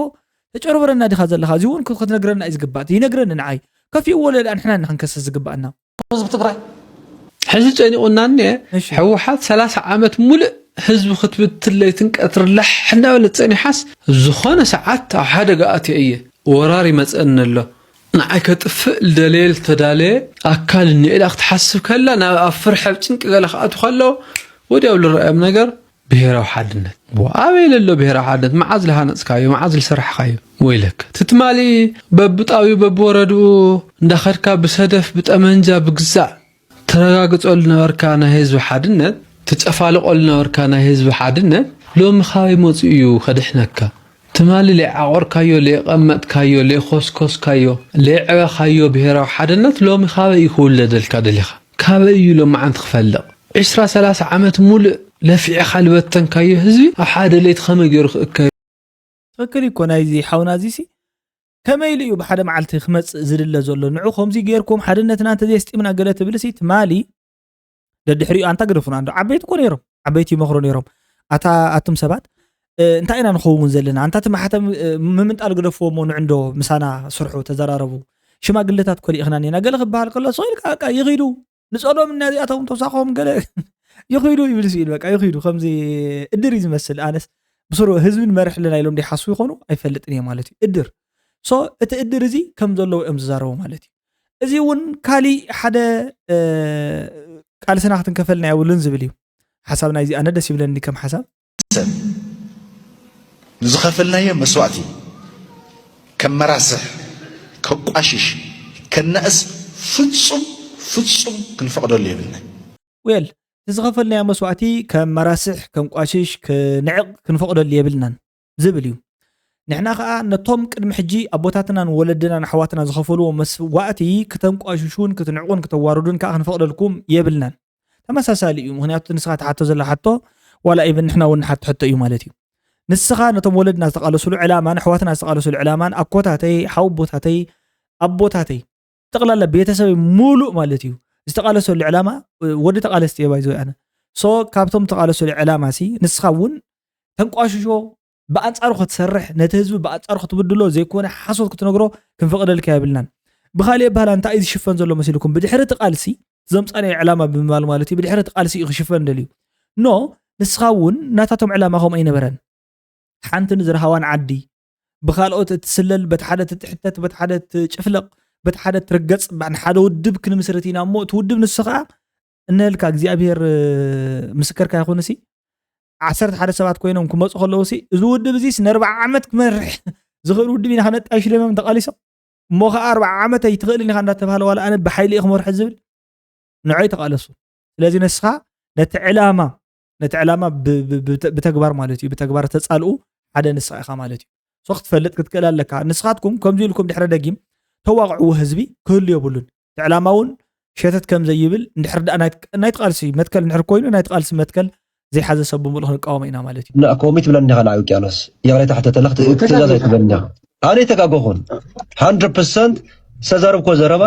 ተጨርብረና ዲኻ ዘለኻ? እዚ እውን ክትነግረና እዩ ዝግባእ። ይነግረኒ ንዓይ። ከፊእዎ ኣሎ ኢልና ንሕና ኢና ክንከስስ ዝግባኣና። ህዝቢ ትግራይ ሕዚ ጨኒቑና እኒአ። እሺ። ህወሓት ሰላሳ ዓመት ሙሉእ ህዝቢ ክትብትል ለይትን ቀትርን ላሕ እናበለት ጸኒሓስ፣ ዝኾነ ሰዓት ኣብ ሓደጋ ኣትየ እየ፣ ወራር ይመጸኒ ኣሎ፣ ንዓይ ከጥፍእ ዝደለየ ዝተዳለየ ኣካል እኒኦ ኢላ ክትሓስብ ከላ፣ ናብ ኣብ ፍርሒ ኣብ ጭንቂ ገለ ክኣትዉ ከለዉ፣ ወዲያው ዝረኣዮም ነገር ብሄራዊ ሓድነት። ዋ፣ ኣበይ ለሎ ብሄራዊ ሓድነት? መዓዝ ዝሃነጽካዮ? መዓዝ ዝሰራሕካዮ? ወይለክ። እቲ ትማሊ በብጣቢኡ በብወረድኡ እንዳኸድካ ብሰደፍ ብጠመንጃ ብግዛዕ ተረጋግጸሉ ነበርካ ናይ ህዝቢ ሓድነት፣ ትጨፋልቆሉ ነበርካ ናይ ህዝቢ ሓድነት፣ ሎሚ ካበይ መጺኡ እዩ ከድሕነካ? ትማሊ ለይዓቆርካዮ፣ ለይቐመጥካዮ፣ ለይኮስኮስካዮ፣ ለይዕበኻዮ ብሄራዊ ሓድነት ሎሚ ካበይ እዩ ክውለደልካ ደሊኻ? ካበይ እዩ ሎማዓንቲ ክፈልቕ? ዕስራ ሰላሳ ዓመት ሙሉእ ለፊዕኻ ዝበተንካዮ ህዝቢ ኣብ ሓደ ለይቲ ከመይ ገይሩ ክእከብ? ትኽክል እኮ ናይዚ ሓውና እዚሲ ከመይ ኢሉ እዩ ብሓደ መዓልቲ ክመጽእ ዝድለ ዘሎ? ንዑ ከምዚ ጌርኩም ሓድነትና እንተዘየስጢምና ገለ ትብልሲ ትማሊ ደድሕሪኡ ኣንታ ግደፉና እንዶ ዓበይቲ እኮ ነይሮም፣ ዓበይቲ ይመኽሩ ነይሮም። ኣታ ኣቱም ሰባት፣ እ፣ እንታይ ኢና ንኸውን ዘለና? ኣንታ እቲ ማሕተም፣ እ፣ ምምንጣል ግደፍዎ እሞ ንዑ እንዶ ምሳና ስርሑ፣ ተዘራረቡ። ሽማግለታት እኮ ልኢኽና እኒና ገለ ክበሃል ከሎ ስቕ ኢልካ በቃ ይኺዱ። ንጸሎም እና እዚኣቶም ተውሳኾም ገለ ይኺዱ ይብል ስኢል በቃ ይኺዱ። ከምዚ እድር እዩ ዝመስል። ኣነስ ብስሩ ህዝቢ ንመርሕ ኣለና ኢሎም ዲሓስቡ ይኾኑ ኣይፈልጥን እየ ማለት እዩ። እድር። ሶ እቲ እድር እዚ ከም ዘለዎ እዮም ዝዛረቡ ማለት እዩ። እዚ እውን ካሊእ ሓደ፣ እ፣ ቃልስና ክትንከፈልና የብሉን ዝብል እዩ። ሓሳብ ናይዚ ኣነ ደስ ይብለኒ ከም ሓሳብ። ሰብ ንዝኸፈልናዮ መስዋእቲ ከመራስሕ፣ ከቋሽሽ፣ ከናእስ ፍጹም፣ ፍጹም ክንፈቕደሉ የብልናን። ዌል፣ እቲ ዝኸፈልናዮ መስዋእቲ ከመራስሕ፣ ከንቋሽሽ፣ ክንዕቕ ክንፈቕደሉ የብልናን ዝብል እዩ። ንሕና ከዓ ነቶም ቅድሚ ሕጂ ኣቦታትናን ወለድናን ኣሕዋትና ዝኸፈልዎ መስዋእቲ ክተንቋሽሹን ክትንዕቁን ክተዋርዱን ከዓ ክንፈቕደልኩም የብልናን። ተመሳሳሊ እዩ። ምክንያቱ ንስኻ ትሓቶ ዘላ ሓቶ ዋላ ኢቨን ንሕና እውን ንሓቶ ሕቶ እዩ ማለት እዩ። ንስኻ ነቶም ወለድና ዝተቃለሱሉ ዕላማን ኣሕዋትና ዝተቃለሱሉ ዕላማን ኣኮታተይ ሓወቦታተይ ኣቦታተይ ጠቕላላ ቤተሰበይ ሙሉእ ማለት እዩ ዝተቃለሰሉ ዕላማ። ወዲ ተቃለስቲ እየ ባይዘ ኣነ ሶ ካብቶም ተቃለሰሉ ዕላማ ሲ ንስኻ እውን ተንቋሽሾ ብኣንጻሩ ክትሰርሕ ነቲ ህዝቢ ብኣንጻሩ ክትብድሎ ዘይኮነ ሓሶት ክትነግሮ ክንፈቕደልካ የብልናን። ብካሊእ ኣባህላ እንታይ እዩ ዝሽፈን ዘሎ መሲልኩም ብድሕሪ እቲ ቃልሲ ዘምጻናዮ ዕላማ ብምባል ማለት እዩ ብድሕሪ እቲ ቃልሲ እዩ ክሽፈን ደልዩ። ኖ ንስኻ እውን ናታቶም ዕላማ ከምኡ ኣይነበረን። ሓንቲ ንዝረሃዋን ዓዲ ብካልኦት እትስለል በቲ ሓደ ትትሕተት በቲ ሓደ ትጭፍለቕ በቲ ሓደ ትርገጽ ንሓደ ውድብ ክንምስርት ኢና እሞ እቲ ውድብ ንሱ ከዓ እነልካ እግዚኣብሔር ምስክርካ ይኹንሲ ዓሰርተ ሓደ ሰባት ኮይኖም ክመፁ ከለውሲ እዚ ውድብ እዚስ ንኣርባዓ ዓመት ክመርሕ ዝኽእል ውድብ ኢና ከነጣይሽሎም እዮም ተቃሊሶም እሞ ከዓ ኣርባዓ ዓመት ኣይትኽእልን ኢኻ እንዳተባሃለ ዋላ ኣነ ብሓይሊ እየ ክመርሖ ዝብል ንዖይ ተቃለሱ። ስለዚ ንስኻ ነቲ ዕላማ ነቲ ዕላማ ብተግባር ማለት እዩ ብተግባር ተፃልኡ ሓደ ንስኻ ኢኻ ማለት እዩ። ሶ ክትፈልጥ ክትክእል ኣለካ። ንስኻትኩም ከምዚ ኢልኩም ድሕረ ደጊም ተዋቕዕዎ ህዝቢ ክህሉ የብሉን። እቲ ዕላማ እውን ሸተት ከም ዘይብል እንድሕር ደኣ ናይ ናይ ቃልሲ መትከል እንድሕር ኮይኑ ናይ ቃልሲ መትከል ዘይሓዘ ሰብ ብምሉእ ክንቃወሞ ኢና ማለት እዩ። ኮሚት ብለኒ ዲኻ ንዓይ ውቅያኖስ? ይቕሬታ ሕተተላ ክትእዘዝ ኣይትበልኒ ኢኻ። ኣነ ኣይተጋገኹን። ሃንድረድ ፐርሰንት ዝተዛረብኮ ዘረባ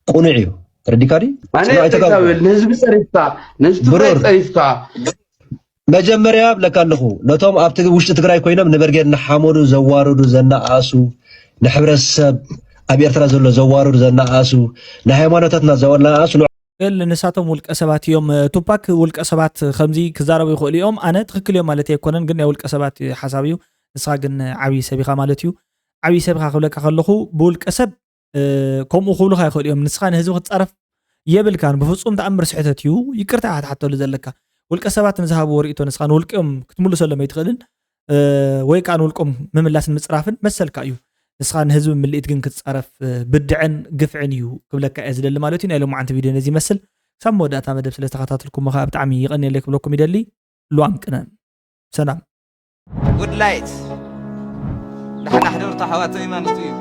ቁኑዕ እዩ። ተረዲካ ድዩ? ኣነ ጽኑዕ ኣይተጋገኹን። ንህዝቢ ጸሪፍካ፣ ንህዝቢ ትግራይ ብሩር። ጸሪፍካ። መጀመርያ ብለካ ኣለኹ ነቶም ኣብቲ ውሽጢ ትግራይ ኮይኖም ንበርጌድ ንሓመዱ ዘዋርዱ ዘነኣሱ ንሕብረተሰብ ኣብ ኤርትራ ዘሎ ዘዋርዱ ዘነኣሱ ንሃይማኖታትና ዘነኣሱ ል ንሳቶም ውልቀ ሰባት እዮም ቱፓክ ውልቀ ሰባት ከምዚ ክዛረቡ ይኽእሉ እዮም ኣነ ትክክል እዮም ማለት ኣይኮነን ግን ናይ ውልቀ ሰባት ሓሳብ እዩ ንስኻ ግን ዓብዪ ሰብ ኢኻ ማለት እዩ ዓብዪ ሰብ ኢኻ ክብለካ ከለኹ ብውልቀ ሰብ ከምኡ ክብሉኻ ይኽእሉ እዮም ንስኻ ንህዝቢ ክትፃረፍ የብልካን ብፍፁም ተኣምር ስሕተት እዩ ይቅርታ ኢኻ ትሓተሉ ዘለካ ውልቀ ሰባት ንዝሃብዎ ርእቶ ንስኻ ንውልቅኦም ክትምልሰሎም ኣይትኽእልን ወይ ከዓ ንውልቆም ምምላስን ምፅራፍን መሰልካ እዩ። ንስኻ ንህዝቢ ምልኢት ግን ክትፃረፍ ብድዐን ግፍዕን እዩ ክብለካ እየ ዝደሊ ማለት እዩ። ናይ ሎማዓንቲ ቪድዮ ነዚ ይመስል። ክሳብ መወዳእታ መደብ ስለ ዝተኸታተልኩሞ ከዓ ብጣዕሚ ይቐንየለይ ክብለኩም ይደሊ። ሉዋም ቅነ ሰላም። Good light ዳሕና ሕደሩ ተሓዋተይ ማለት እዩ።